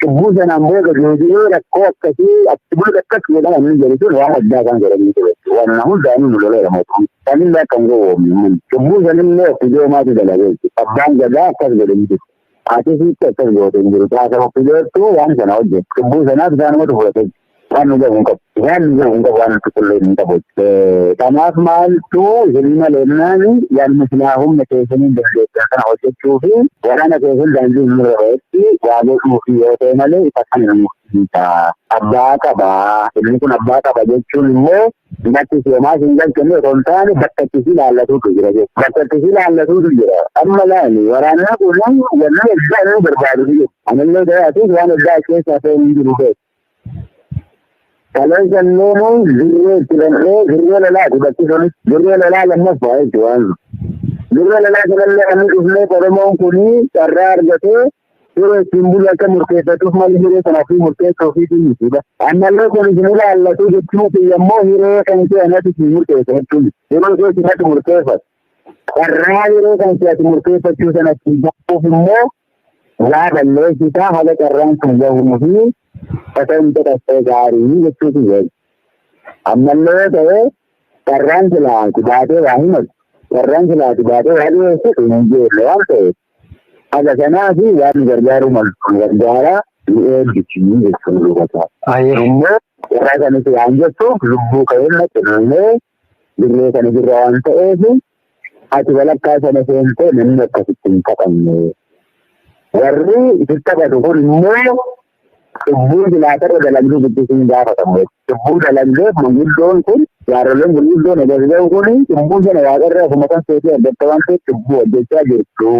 cubbuu sanaan booda deebi'ee rakkoo akkasii achi booda akkas jedhama inni jedhu sun waan addaa kan jedhanii ture. Waan hundaanuu nu loleera mootummaan. Sanillee akka hin gowwoomne cubbuu sanillee of ijoomaatu dalagee abbaan gadaa akkas godhe hin jiru. Ati sitti akkas goote hin jiru. Taasa of waan sana hojjetu. Cubbuu sanaaf isaanumatu fudhate. Waan nu gahu hin qabu. Waan nu gahu hin qabu waan nuti qullee hin qabu. Kanaaf maaltu isin maleennaan yaadni silaa humna keessanii dandeettan kana hojjechuu fi waraana keessan daandii hin irra ba'etti waa godhuu fi yoo ta'e malee isa kana nu mursiisa. Abbaa qabaa. Inni kun abbaa qaba jechuun immoo bakki seenaa hin galchine otoo hin taane bakka itti si ilaallatuutu jira jechuudha. Bakka itti si ilaallatuutu jira. Amma laali waraanni kun wanni addaa inni barbaadu jiru. Anillee ta'e atis waan addaa as keessaa ta'e hin jiru beeku. Kaleessa illee dirree itti dhandhee dirree lolaati bakki sunis dirree lolaa lammaffaa jechuudha. Dirree lolaa kanallee kan dhufnee Oromoon kun carraa argatee yeroo ittiin bulu akka murteeffatuuf malee hiree sana ofii murteessuu ofiitiin mitiidha. Ammallee kun isin ilaallatu jechuun immoo hiree kan ishee anatu isin murteessa jechuun yeroo ishee isinatu murteeffatu. Carraa yeroo kan ishee ati murteeffachuu sana ittiin gahuuf immoo waa balleessisaa haala carraan sun gahuu fi osoo hin godhattee gaarii jechuutu jedhu. Ammallee ta'ee carraan silaati baatee waa himatu. Carraan silaati baatee waa dhiyeessitu hin jeelle waan ta'eef. Haga kanaa fi waan gargaaru maltu gargaara ni eebbisii jechuun dubbata. Immoo carraa kanis waan jettuuf lubbuu keenya kennee dirree kana jirra waan ta'eef ati walakkaa sana seentee namni akkasitti hin taphanne. Warri itti taphatu kun immoo cubbuu jilaatarra dalagduu guddisuun gaafatamu. Cubbuu dalagdeef manguddoon kun jaarroleen gurguddoon agarsiisan kun cubbuu sana waaqarraa ofuma kan seetee argatta waan ta'eef cubbuu hojjechaa jirtu.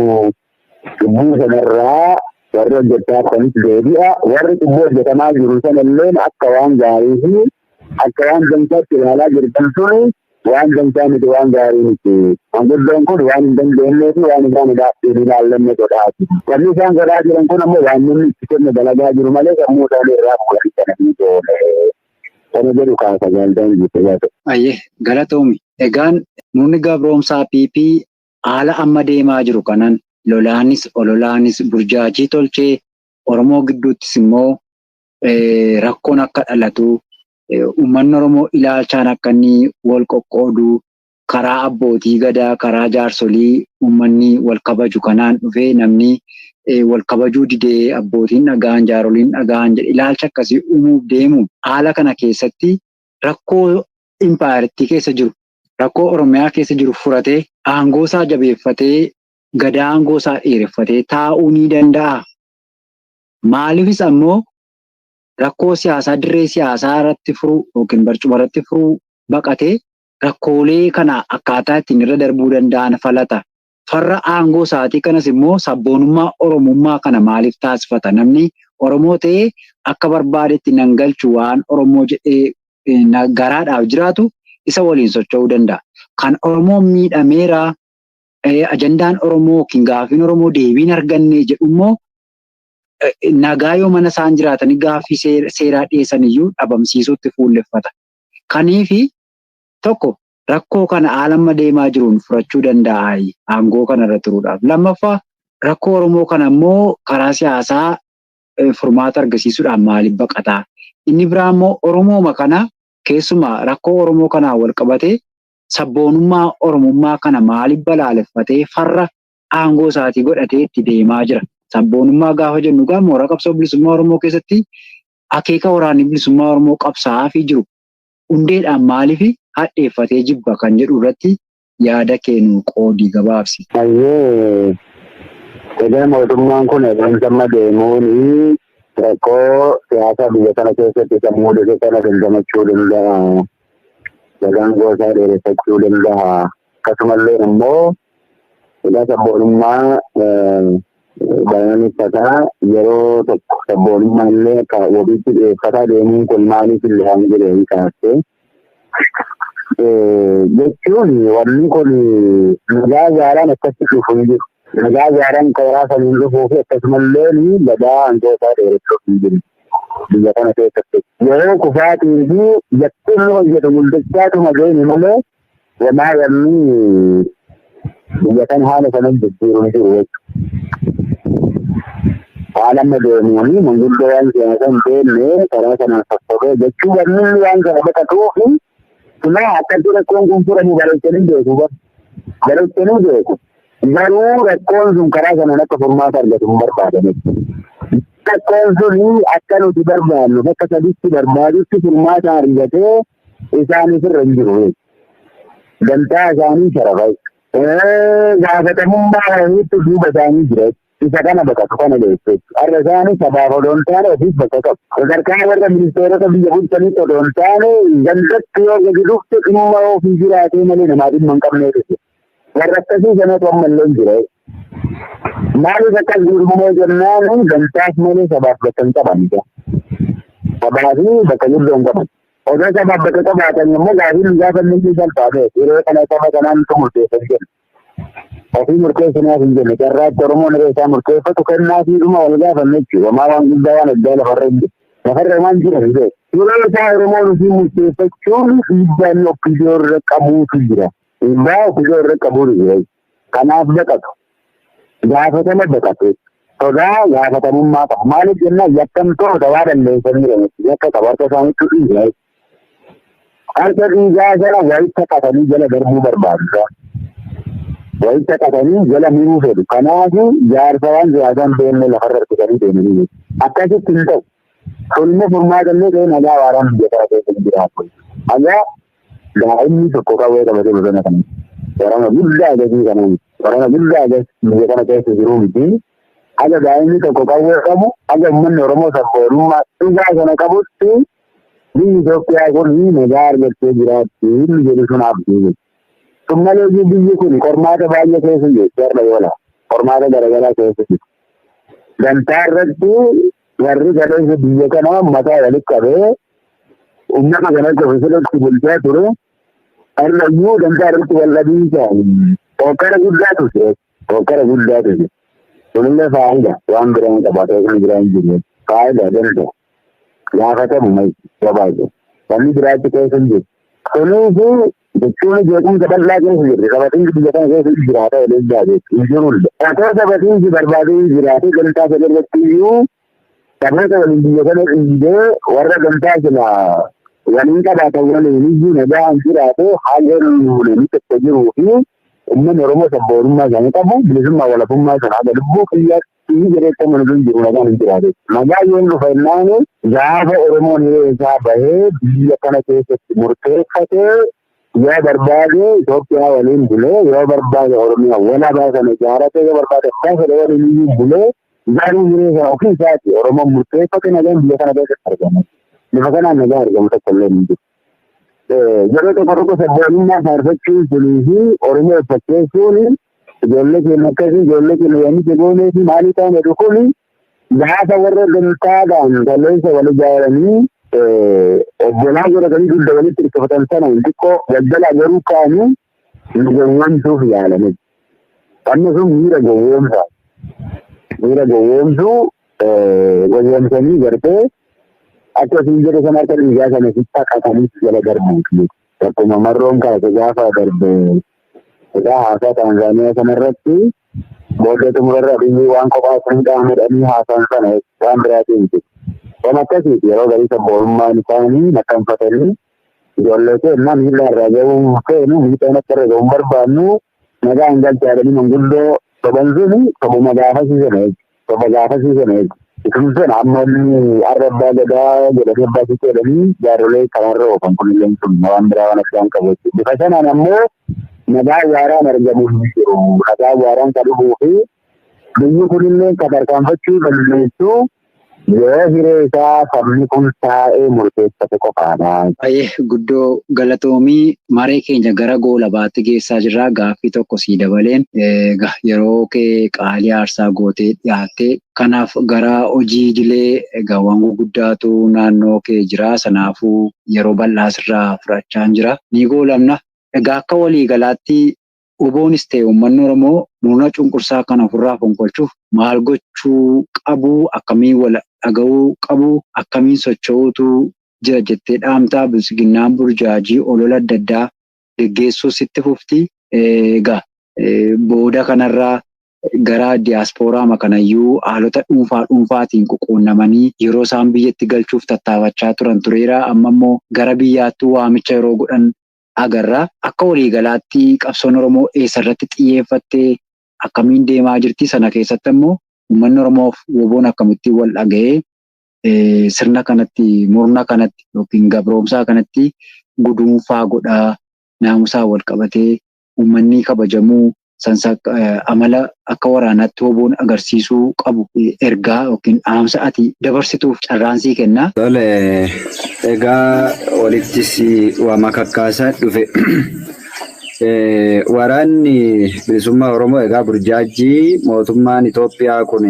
Cubbuu sanarraa warri hojjechaa jiranis deebi'a. Warri cubbuu hojjetamaa jiru sanallee akka waan gaarii fi akka waan dansaatti ilaalaa jirtan suni waan dansaa miti waan gaarii miti. Manguddoon kun waan hin dandeenyee fi waan isaan hin ilaallanne godhaati. Wanni isaan godhaa jiran kun ammoo waan namni itti kenne dalagaa jiru malee sammuu isaanii irraa fuudhanii kana hin goone. Kana jedhu kaasa galdaan jechuudha. Ayyee galatoomi. Egaan murni gabroomsaa PP haala amma deemaa jiru kanaan lolaanis ololaanis burjaajii tolchee Oromoo gidduuttis immoo rakkoon akka dhalatu uummanni Oromoo ilaalchaan akka inni wal qoqqoodu karaa abbootii gadaa karaa jaarsolii uummanni wal kabaju kanaan dhufee namni wal kabajuu didee abbootiin dhagaan jaaroliin dhagaan jedhe ilaalcha akkasii uumuuf deemu haala kana keessatti rakkoo impaayeritti keessa jiru rakkoo Oromiyaa keessa jiru furatee aangoo isaa jabeeffatee gadaa aangoo isaa dheereffatee taa'uu ni danda'a. Maaliifis ammoo rakkoo siyaasaa dirree siyaasaa irratti furuu yookiin barcuma irratti furuu baqatee rakkoolee kana akkaataa ittiin irra darbuu danda'an falata. Farra aangoo isaatii kanas immoo sabboonummaa Oromummaa kana maaliif taasifata? Namni Oromoo ta'ee akka barbaadetti nan galchu waan Oromoo jedhee garaadhaaf jiraatu isa waliin socho'uu danda'a. Kan Oromoon miidhameera ajandaan Oromoo yookiin gaaffiin Oromoo deebiin arganne jedhu immoo nagaa yoo mana isaan jiraatanii gaaffii seeraa dhiyeessan iyyuu dhabamsiisuutti fuulleffata. Kaniifi tokko rakkoo kana haala amma deemaa jiruun furachuu danda'a aangoo kanarra turuudhaaf. Lammaffaa rakkoo Oromoo kana immoo karaa siyaasaa furmaata argisiisuudhaan maaliif baqataa? Inni biraa immoo Oromooma kana keessumaa rakkoo Oromoo kanaan wal qabatee sabboonummaa Oromummaa kana maaliif balaaleffatee farra aangoo isaatii godhatee itti deemaa jira? Sabboonummaa gaafa jennu egaa mooraa qabsoo bilisummaa Oromoo keessatti akeeka waraanni bilisummaa Oromoo qabsaa'aafii jiru hundeedhaan maaliif hadheeffatee jibba kan jedhu irratti yaada kennu qoodii gabaabsi. Ayyee egaa mootummaan kun adeemsa amma deemuun rakkoo siyaasaa biyya kana keessatti isa mudate kana dandamachuu danda'a. Nagaan goosaa dheereffachuu danda'a. Akkasumallee immoo egaa sabboonummaa balaaleffataa yeroo tokko sabboonummaa illee akka wabiitti dhiyeeffataa deemuun kun maaliif illee haan jedhee kaastee. Jechuun wanni kun nagaa gaaraan akkasitti dhufu hin jiru. Nagaa gaaraan karaa saniin dhufuu fi akkasumallee gadaa aangoo isaa dheeressuuf hin jiru. Biyya kana keessatti. Yeroo kufaatii fi yakki inni hojjetu guddachaatuma deemu malee wamaa wanni biyya kana haala sanan jijjiiru hin jiru jechuudha. Haala amma deemuun manguddoo waan siyaasa hin beekne karaa sanaan sossobee jechuu wanni inni waan kana baqatuuf Cuma akkatti rakkoon kun furamu bareechanii beeku. Bareechanii beeku. Garuu rakkoon sun karaa sanaan akka furmaata argatu hin barbaadani. Rakkoon sun akka nuti barbaadnu bakka sadiitti barbaadutti furmaata argatee isaaniif irra hin jiru. Dantaa isaanii sharafa. Gaafatamummaa isaaniitti duuba isaanii jira. Isa kana baqatu kana deessu. Har'a isaanii sabaaf odoo hin taane ofiif bakka qabu. Sadarkaa warra ministeerota biyya bulchanitti odoo hin taane gandatti yoo gadi dhufte dhimma ofii jiraatee malee namaa dhimma hin qabnee dhufe. Warra akkasii sanatu ammallee hin jira. Maaliif akkas gurmuu jennaan gantaaf malee sabaaf bakka hin qaban. Sabaaf bakka guddoo hin qaban. Odoo saba bakka qabaatan immoo gaafii nu gaafanne iyyuu salphaa ta'e yeroo kana saba kanaan tu murteessan jenna. Ofii murteessinaaf hin jenne carraatti Oromoon irra isaa murteeffatu kennaa fi dhuma wal gaafanne jechuudha. Homaa waan guddaa waan addaa lafarra hin jiru. Lafarra waan jira hin ta'e. Yeroo isaa Oromoon ofii murteeffachuun dhiibbaa inni ofiisoo irra qabuutu jira. Dhiibbaa ofiisoo irra qabuutu jira. Kanaaf baqatu. Gaafatama baqatu. Sodaa gaafatamummaa qaba. Maaliif jennaan yakkamtoota waa balleessanii jiran yakka qabu harka isaaniitti dhiiga. Harka dhiigaa sana walitti qatanii jala darbuu barbaadu. Walitti qatanii jala miruu fedhu. Kanaaf jaarsa waan siyaasaan beekne lafarra harkisanii deemanii jiru. Akkasitti hin ta'u. Kun immoo furmaata illee ta'e nagaa waaraan biyya kana keessa hin jiraatu. Nagaa daa'imni tokko qawwee qabatee bosona kana. Waraana guddaa agarsiisa kana. Waraana guddaa agarsiisa biyya kana keessa jiru miti. Haga daa'imni tokko qawwee qabu, haga uummanni Oromoo sabboonummaa dhugaa sana qabutti biyyi Itoophiyaa kun nagaa argattee jiraatti inni jedhu sun abdii. Sun malee biyyi kun qormaata baay'ee keessa jirti har'a yoola. Qormaata garaagaraa keessa jirti. Gamtaa irratti warri galeessa biyya kanaa mataa walitti qabee uummata kana ofiisatti bulchaa ture. Har'a iyyuu gamtaa irratti wal dhabiinsa hokkara guddaatu ture. Hokkara guddaatu ture. Kunillee faayidaa waan biraan qabaatee kan biraan jiru. Faayidaa danda'a. Gaafatamu gabaabaa. Wanni biraatti keessa hin jiru. Kunis jechuun jeequmsa bal'aa keessa jirti. Sabatiinsi biyya kana keessa jiraata waliin jiraate hin jirudha. Otoo sabatiinsi barbaadee jiraate gamtaa sana irratti iyyuu saboota waliin biyya kana dhiibee warra gamtaa sana waliin qabaatan waliin iyyuu nagaa hin jiraate haala nuuni tokko jiruu fi uummanni Oromoo sabboonummaa isaanii qabu bilisummaa walabummaa sana haga lubbuu kiyyaatti jedhee mana sun jiru nagaan hin jiraate. Nagaa yoon dhufa innaan gaafa Oromoon hiree isaa bahee biyya kana keessatti murteeffatee yoo barbaade Itoophiyaa waliin bulee yoo barbaade Oromiyaa walabaa sana ijaarate yoo barbaade abbaa fedhe waliin iyyuu bulee garuu hiree sana ofii isaati Oromoon murteeffate nagaan biyya kana keessatti argama. Bifa kanaan nagaa argamu tokko illee hin jiru. Yeroo tokko tokko sabboonummaa faarfachuun sunii fi Oromoo uffacheessuun ijoollee keenya akkasii ijoollee keenya yaamicha goonee fi maalii ta'an jedhu kun gaafa warra gamtaadhaan kaleessa wal ijaaranii obbolaa godhatanii dugda walitti hirkifatan sana xiqqoo daldalaa garuu ka'anii nu gowwoomsuuf yaalanii. Wanni sun miira gowwoomsaa. Miira gowwoomsuu gowwoomsanii gartee akka isin jedhu sana harka dhiigaa sana sitti haqatanii jala darbuuti. Akkuma marroon kaase gaafa darbe egaa haasaa Taanzaaniyaa sanarratti booda xumurarra biyyi waan kophaa sun qaamedhanii haasaan sana waan biraatiin jiru. Waan akkasiiti yeroo garii sabboonummaan isaanii maxxanfatanii ijoollee keenya miidhaa irraa gahuu feenu miidhaan akka irra gahuu barbaannu nagaa hin galchaadhanii manguddoo soban suni sobuma gaafasiisana jechuudha. Soba gaafasiisana jechuudha. Isin sun amma inni har'a abbaa gadaa jedhanii abbaa sitti jedhanii jaarrolee kanarra oofan kunillee sun waan biraa waan addaan qabu jechuudha. Bifa sanaan ammoo nagaa waaraan argamu hin jiru. Nagaa waaraan kan dhufuu fi biyyi kunillee kan tarkaanfachuu dandeessu yoo hiree isaa sabni kun taa'ee murteeffate qofaadha. Baay'ee guddoo galatoomii maree keenya gara goolabaatti geessaa jirra. Gaaffii tokko sii dabaleen yeroo kee qaalii aarsaa gootee dhiyaattee kanaaf gara hojii idilee egaa waan gurguddaatu naannoo kee jira. Sanaafuu yeroo bal'aa sirraa fudhachaa jira. Ni goolabna. Egaa akka waliigalaatti Oboonis ta'e uummanni Oromoo murna cunqursaa kana ofirraa fonqolchuuf maal gochuu qabu, akkamiin wal dhaga'uu qabu, akkamiin socho'uutu jira jettee dhaamtaa bilisiginnaan burjaajii olola adda addaa geggeessuu sitti fufti. Egaa booda kanarraa gara diyaaspooraa kanayyuu haalota dhuunfaa dhuunfaatiin quunnamanii yeroo isaan biyyatti galchuuf tattaafachaa turan tureera. Amma immoo gara biyyaatti waamicha yeroo godhan agarra. Akka waliigalaatti qabsoon Oromoo eessarratti xiyyeeffattee akkamiin deemaa jirti? Sana keessatti immoo uummanni Oromoof woboon akkamittiin wal dhaga'ee sirna kanatti, murna kanatti yookiin gabroomsaa kanatti guduunfaa godhaa naamusaa wal qabatee uummanni kabajamuu amala akka waraanaatti woboon agarsiisuu qabu ergaa yookiin dhaamsa ati dabarsituuf carraansii kenna. Tole, egaa walittis waama kakkaasaa dhufe. Waraanni bilisummaa Oromoo egaa burjaajii mootummaan Itoophiyaa kun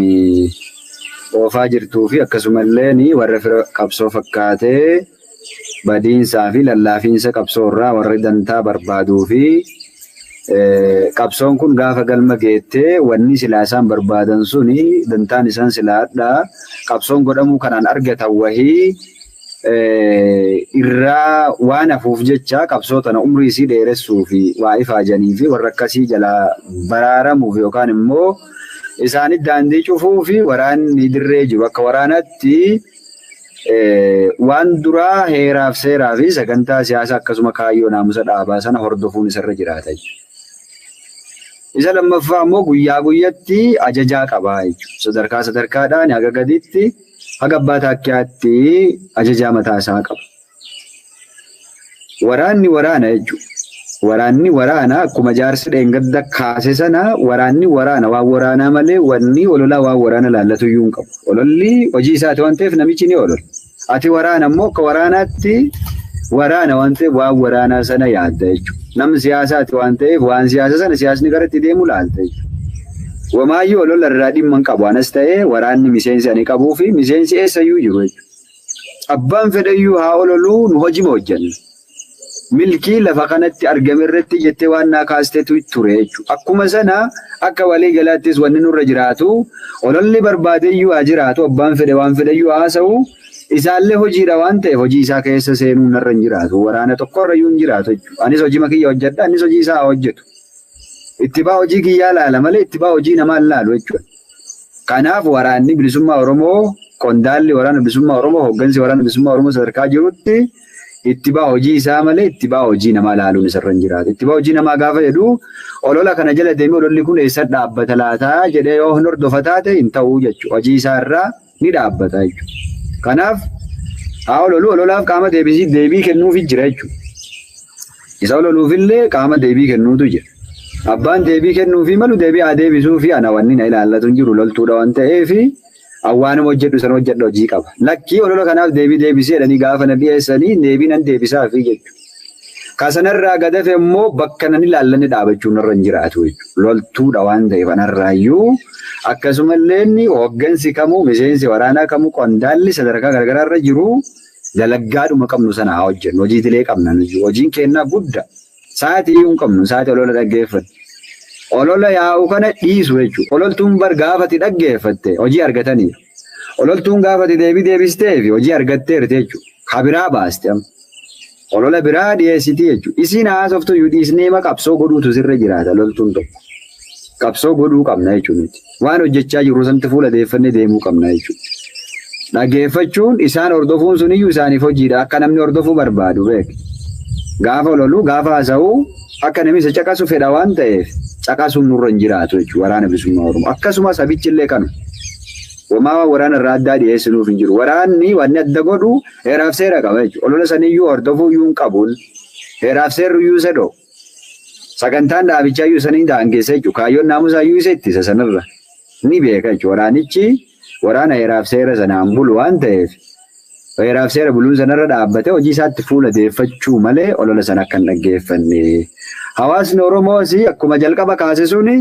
oofaa jirtuu fi akkasumallee warra fira qabsoo fakkaatee Badiinsaa fi lallaafiinsa qabsoo irraa warri dantaa barbaaduu fi qabsoon kun gaafa galma geettee wanni silaa isaan barbaadan suni dantaan isaan silaadha. Qabsoon godhamuu kanaan argatan wahii irraa waan hafuuf jecha qabsoo tana umrii isii dheeressuu fi waa ifaajanii fi warra akkasii jalaa baraaramuuf yookaan immoo isaanitti daandii cufuu fi waraanni dirree jiru akka waraanatti waan duraa heeraaf seeraa fi sagantaa siyaasaa akkasuma kaayyoo naamusa dhaabaa sana hordofuun isarra jiraata jechuudha. Isa lammaffaa immoo guyyaa guyyatti ajajaa qabaa jechuudha. Sadarkaa sadarkaadhaan haga gaditti haga abbaa taakkiyaatti ajajaa mataa isaa qaba. Waraanni waraana jechuudha. Waraanni waraana akkuma jaarsi dheengadda kaase sana waraanni waraana waan waraanaa malee wanni ololaa waan waraana laallatu iyyuu hin qabu. Ololli hojii isaati waan ta'eef namichi ni olola. Ati waraana immoo akka waraanaatti waraana waan ta'eef waan waraanaa sana yaadda jechuudha. Namni siyaasaati waan ta'eef waan siyaasa sana siyaasni gara itti deemu laalta jechuudha. Wamaayyuu olola irraa dhimma hin qabu. Anas ta'ee waraanni miseensi ani qabuu fi miseensi eessayyuu jiru jechuudha. Abbaan fedhayyuu haa ololuu nu hojima hojjenna. Milkii lafa kanatti argame irratti jettee waan naa kaasteetu ture jechuudha. Akkuma sana akka walii galaattis wanni nurra jiraatu ololli barbaadeyyuu haa jiraatu abbaan fedhe waan fedhayyuu haasa'u isaallee hojiidha waan ta'eef hojii isaa keessa seenuu narra hin jiraatu. Waraana tokkorrayyuu hin jiraatu jechuudha. Anis hojii kiyya hojjedha anis hojii isaa haa hojjetu. Ittibaa hojii kiyyaa laala malee ittibaa hojii namaa hin laalu jechuudha. Kanaaf waraanni bilisummaa Oromoo qondaalli waraana bilisummaa Oromoo hooggansi waraana bilisummaa Oromoo sadarkaa jirutti ittibaa hojii isaa malee ittibaa hojii namaa laaluun isarra hin jiraatu. Ittibaa hojii namaa gaafa jedhu olola kana jala deemee ololli kun eessa dhaabbata laataa jedhee yoo hin hordofa taate hin ta'uu jechuudha. Hojii isaa irraa ni dhaabbata jechuudha. Kanaaf haa ololu ololaaf qaama deebii kennuufi jira jechuudha. Isa ololuufillee qaama deebii kennuutu jira. Abbaan deebii kennuufi malu deebii haa deebisuufi ana wanni na ilaallatu hin jiru loltuudha waan ta'eefi awwaanuma hojjedhu sana hojjedha hojii qaba. Lakkii olola kanaaf deebii deebisee jedhanii gaafa na dhiyeessanii deebii nan deebisaafi jechuudha. Kasanarraa gadafe immoo bakka nan ilaallanne dhaabachuun irra hin jiraatu jechuudha. Loltuudha waan ta'eef anarraayyuu akkasumallee hooggansi kamuu miseensi waraanaa kamuu qondaalli sadarkaa gargaraarra jiru dalaggaadhuma qabnu sana haa hojjennu. Hojii idilee qabna. Hojiin kennaa guddaa. Sa'aatii iyyuu hin qabnu. Sa'aatii olola dhaggeeffanne. Olola yaa'u kana dhiisu jechuudha. Ololtuun bar gaafati dhaggeeffatte hojii argataniiru. Ololtuun gaafati deebii deebistee fi hojii argatteerti jechuudha. Kabiraa baaste amma. Olola biraa dhiyeessiti jechuudha. Isiin haasoftu iyyuu dhiisnee qabsoo godhuutu sirra jiraata loltuun tokko. Qabsoo godhuu qabna jechuudha. Waan hojjechaa jirru sanatti fuula deeffannee deemuu qabna jechuudha. Dhaggeeffachuun isaan hordofuun suniyyuu isaaniif hojiidha. Akka namni hordofuu barbaadu beek. Gaafa ololuu gaafa haasa'uu akka namni isa caqasu fedha waan ta'eef caqasuun nurra hin jiraatu jechuudha waraana bilisummaa Oromoo. Akkasumas sabichillee kanu. Wamaa waraana irraa addaa dhiyeessinuuf hin jiru. Waraanni wanni adda godhu heeraaf seera qaba jechuudha. Olola saniyyuu hordofuu iyyuu hin qabuun heeraaf seerri iyyuu isa dhoo. Sagantaan dhaabichaa iyyuu saniin daangeessa jechuudha. Kaayyoon naamusaa iyyuu isa ittisa sanarra. Ni beeka jechuudha. Waraanichi waraana heeraaf seera sanaan bulu waan ta'eef heeraaf seera buluun sanarra dhaabbatee hojii isaatti fuula deeffachuu malee olola sana akka hin dhaggeeffanne. Hawaasni Oromoos akkuma jalqaba kaase suni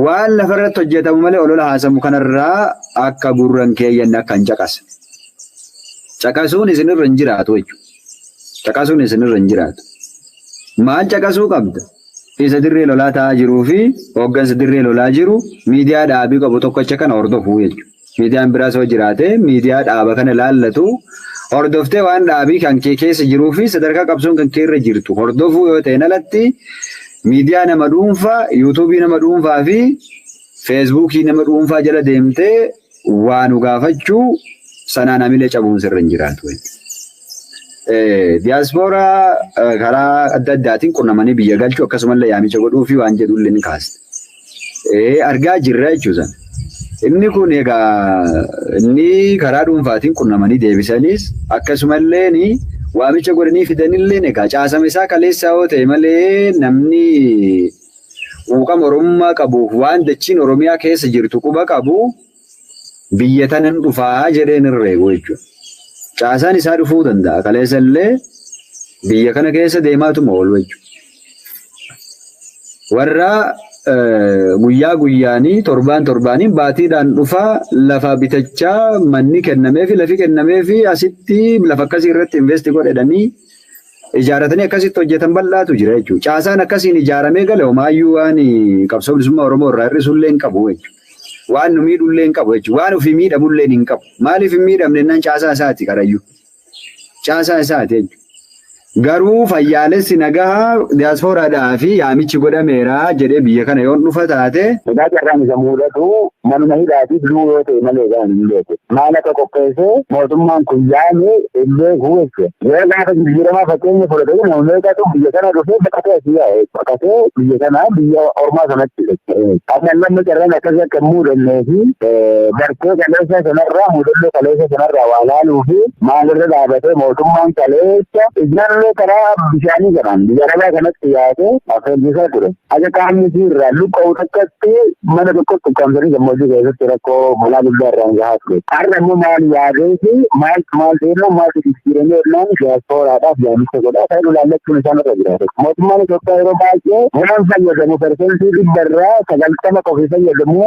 waan lafarratti hojjetamu malee olola haasamu kanarraa akka gurran keeyyanne akka hin caqasne. Caqasuun isinirra hin jiraatu jechuudha. Caqasuun isinirra hin jiraatu. Maal caqasuu qabda? Isa dirree lolaa taa'aa jiruu fi hooggansa dirree lolaa jiru miidiyaa dhaabii qabu tokkocha kana hordofuu jechuudha. Miidiyaan biraas yoo jiraate miidiyaa dhaaba kana laallatu hordoftee waan dhaabii kan kee keessa jiruu fi sadarkaa qabsoon kan kee irra jirtu hordofuu yoo ta'e alatti miidiyaa nama dhuunfaa, yuutuubii nama dhuunfaa fi feesbuukii nama dhuunfaa jala deemtee waa nu gaafachuu sanaan hamilee cabuun sirra hin jiraatu. Diyaaspooraa karaa adda addaatiin qunnamanii biyya galchuu akkasumallee yaamicha godhuu fi waan jedhu illee ni kaasta. Argaa jirra jechuudha. Inni kun egaa inni karaa dhuunfaatiin qunnamanii deebisanis akkasumallee waamicha godhanii fidanillee egaa caasama isaa kaleessaa yoo ta'e malee namni quuqama Oromummaa qabuuf waan dachiin Oromiyaa keessa jirtu quba qabu biyya tanan dhufaa jedheen herreegu jechuudha. Caasaan isaa dhufuu danda'a. Kaleessa illee biyya kana keessa deemaatuma oolu jechuudha. Warra Guyyaa guyyaanii torbaan torbaanii baatiidhaan dhufaa lafa bitachaa manni kennamee fi lafi kennamee fi asitti lafa akkasii irratti investi godhanii ijaarratanii akkasitti hojjetan bal'aatu jira jechuudha. Caasaan akkasiin ijaaramee gale homaayyuu waan qabsoo bilisummaa Oromoo irraa hir'isullee hin qabu jechuudha. Waan nu miidhullee hin qabu jechuudha. Waan ofii miidhamullee hin qabu. Maaliif hin miidhamne jennaan caasaa isaati qarayyuu. Caasaa isaati jechuudha. Garuu fayyaalessi nagaa diyaaspooraadhaa fi yaamichi godhameera jedhee biyya kana yoon dhufa taate. Egaa carraan isa mudatu manuma hidhaatiif du'u yoo ta'e malee egaa hin beeku. Maal akka qopheessee mootummaan kun yaame hin beeku jechuudha. Yoo gaafa jijjiiramaa fakkeenya fudhate namni meeqatu biyya kana dhufee baqatee asii yaa'e. Baqatee biyya kana biyya ormaa sanatti. Amma namni carraan akkasii akka hin mudannee fi bartee kaleessa sanarraa mudannoo kaleessa sanarraa waa laaluu fi maalirra dhaabatee mootummaan kaleessa ijaarree karaa bishaanii kanaan biyya arabaa kanatti yaa'ee affeellisaa ture. Akka qaamni isii irraa luqqa'u takkatti mana tokkotti ukkaamsanii gammoojjii keessatti rakkoo balaa guddaa irraan gahaa ture. Har'a immoo maal yaadee fi maal maal ta'eenna maaltu jijjiiramee jennaan diyaaspooraadhaaf yaamicha godhaa kan ilaallachuun isaan irra jiraate. Mootummaan Itoophiyaa yeroo baay'ee waan fayyadamu 90% qofi fayyadamu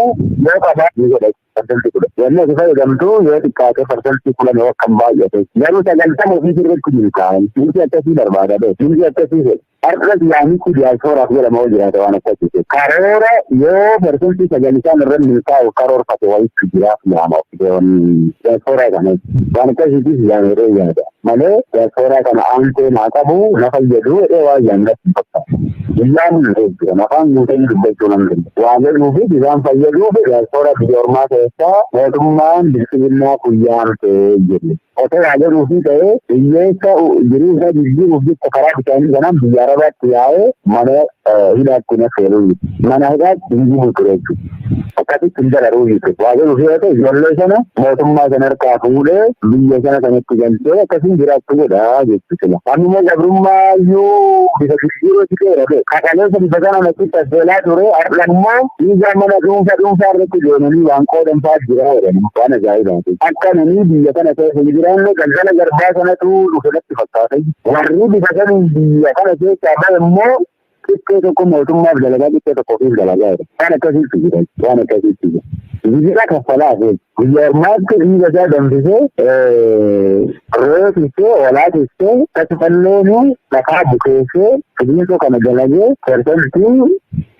yoo qabaa ni godha. 10%. Wanni ati fayyadamtu yoo xiqqaate 10% yoo akkam baay'ate. Garuu 90 ofii sirriitti milkaa'an. Dinqii akkasii barbaada bee. Dinqii akkasii fedha. Har'as yaamichi diyaaspooraaf jedhama yoo jiraate waan akkasii. Karoora yoo 9% isaan irra milkaa'u karoorfate wayitti jiraaf yaama. Diyaaspooraa kana waan akkasiitis yaamee yaada. Malee diyaaspooraa kana aantee naa qabu na fayyadu jedhee waan yaamnatti hin fakkaatu. Guyyaan hin jira. Afaan guutanii dubbachuu nan danda'a. Waan jedhuu fi isaan fayyaduu fi diyaaspooraa biyya ormaa keessaa mootummaan bilchiginnaa guyyaan ta'ee jiru. Otoo waa jedhuu fi ta'ee hiyyeessa jiruu isaa jijjiiruuf jecha karaa bishaanii kanaan biyya Arabaatti yaa'ee mana hidhaatti na seeluu mana hidhaatti hin jiru ture jechuudha. Akkasitti hin dararuu jechuudha. Waa jedhuu fi yoo ta'e ijoollee sana mootummaa sana harkaa fuudhee biyya sana kanatti galchee akkasiin jiraachuu godha jechuudha. Amma gabrummaa iyyuu bifa jijjiiruu ta'eera ta'e. Kakaleessa bifa kana natti affeelaa ture har'a immoo dhiigaa mana dhuunfaa dhuunfaa irratti deemanii waan qoodan fa'aa jira jedhanii waan ajaa'ibaati. Akka namni biyya kana keessa hin jiraanne galgala garbaa sanatu dhufe natti fakkaata. Warri bifa saniin biyya kana keessaa bahe immoo xiqqee tokko mootummaaf dalagaa xiqqee tokko ofiif dalagaa jira. Waan akkasiitu jira. Waan akkasiitu jira. Gibira kaffalaa fi biyya ormaatti dhiiga isaa danfisee re'ee tiksee hoolaa tiksee akkasumallee dhakaa bukeessee bineensota kana dalagee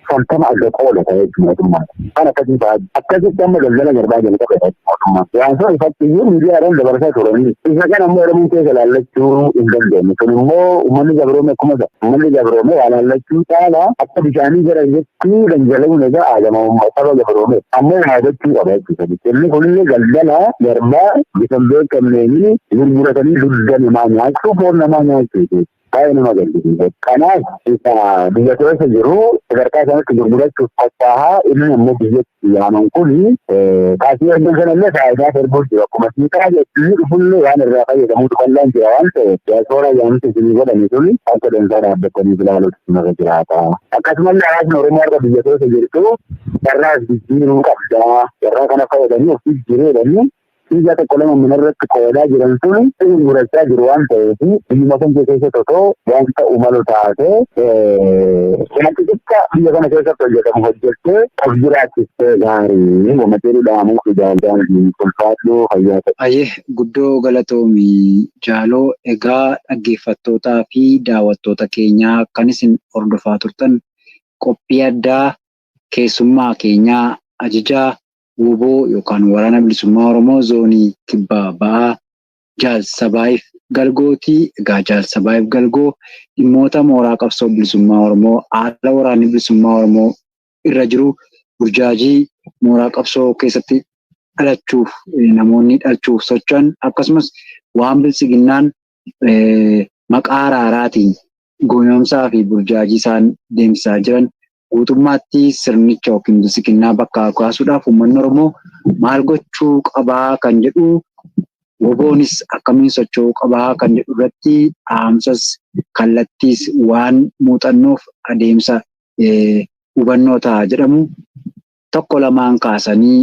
50% adda qooda ta'ee mootummaan. Waan akkasii fa'aa akkasitti amma daldala garbaa jalqabe mootummaan. Waan sun ifatti iyyuu miidiyaadhaan dabarsaa turanii. Isa kana immoo Oromoon keessa laallachuu hin dandeenye. Kun immoo uummanni gabroome akkuma isa. Uummanni gabroome waa laallachuu caalaa akka bishaanii gara jetti dhangala'uun egaa aadama saba gabroome. Ammoo waa gochuu qaba jechuudha. Inni kunillee daldala garbaa bifa hin beekamneen gurguratanii dugda namaa nyaachuu foon namaa nyaachuu. Baay'ee nama gaddisiisa. Kanaaf isa biyya keessa jiru sadarkaa sanatti gurgurachuuf qophaa'aa inni immoo biyyatti yaaman kun kaasii ergan sanallee faayidaa erguuf jira. Akkuma siiqaa inni dhufullee waan irraa fayyadamuutu bal'aan jira waan ta'eef diyaaspooraa yaamicha isinii godhame sun akka dansaa dhaabbatanii ilaaluutu irra jiraata. Akkasumallee hawaasni Oromoo har'a biyya keessa jirtu carraas jijjiiruu qabda. Carraa kana fayyadamanii of jijjiireedhanii dhiiga tokko lama manarratti qoodaa jiran sun gurgurachaa jiru waan ta'eef biyyuma kan keessatti otoo waan ta'u malu taate wanti xiqqaa biyya kana keessatti hojjetamu hojjettee of jiraachistee gaarii wamateeru dhaamuu fi jaalaan ulfaadhuu fayyaa ta'e. Ayyee guddoo galatoomii jaaloo egaa dhaggeeffattootaa fi daawwattoota keenyaa kan isin hordofaa turtan qophii addaa keessummaa keenyaa ajajaa WBO yookaan Waraana Bilisummaa Oromoo Zoonii Kibbaa Ba'aa Jaal Sabaayiif Galgootii. Egaa Jaal Sabaayiif Galgoo dhimmoota mooraa qabsoo bilisummaa Oromoo haala waraanni bilisummaa Oromoo irra jiru burjaajii mooraa qabsoo keessatti dhalachuuf namoonni dhalachuuf socho'an akkasumas waan bilisiginnaan maqaa araaraatiin goyoomsaa fi burjaajii isaan deemsisaa jiran guutummaatti sirnicha yookiin bilisiginnaa bakka kaasuudhaaf uummanni Oromoo maal gochuu qabaa kan jedhu WBOnis akkamiin socho'uu qabaa kan jedhu irratti dhaamsas kallattiis waan muuxannoof adeemsa hubannoo ta'a jedhamu tokko lamaan kaasanii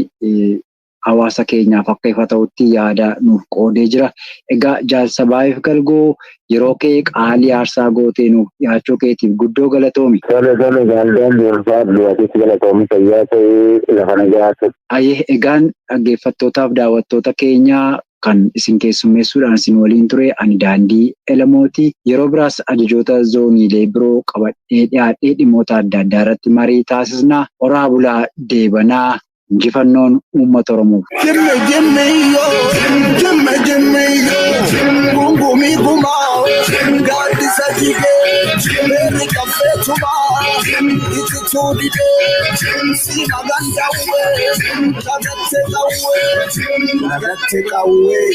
hawaasa keenyaaf akka ifa ta'utti yaada nuuf qoodee jira. Egaa Jaal Sabaayeef Galgoo yeroo kee qaalii aarsaa gootee nuuf dhiyaachuu keetiif guddoo galatoomi. Tole tole gaaldeen ulfaadhu atis galatoomi fayyaa ta'ee lafa nagaa ta'e. Ayyee egaan dhaggeeffattootaaf daawwattoota keenyaa kan isin keessummeessuudhaan isin waliin ture ani Daandii Elamooti. Yeroo biraas ajajoota zooniilee biroo qabadhee dhiyaadhee dhimmoota adda addaa irratti marii taasisna. Horaa bulaa deebanaa injifannoon uummata Oromoof. Jimme jimme yoo jimme jimme yoo gungumii gumaa gaaddisa jigee beerri qaffee tumaa itituu didee siima gandawwee lagatte qawwee lagatte qawwee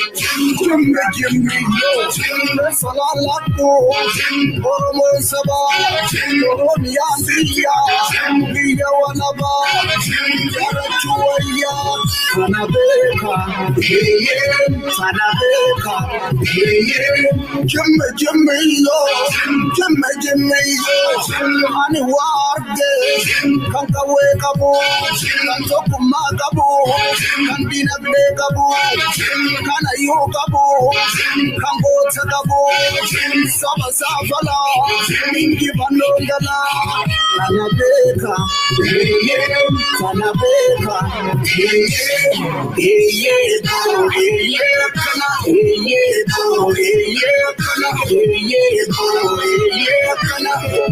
jimme jimme yoo solaaladhu Oromoon sabaa Oromiyaan biyya biyya walabaa jarachuu wayyaa kana beeka kana beeka jimme jimme yoo jimme jimme yoo ani waa arge kan qawwee qabu kan tokkummaa qabu kan dinagdee qabu kan hayyuu qabu kan goota qabu saba saafalaa injifannoon galaa kana beeka kana beeka kana kana.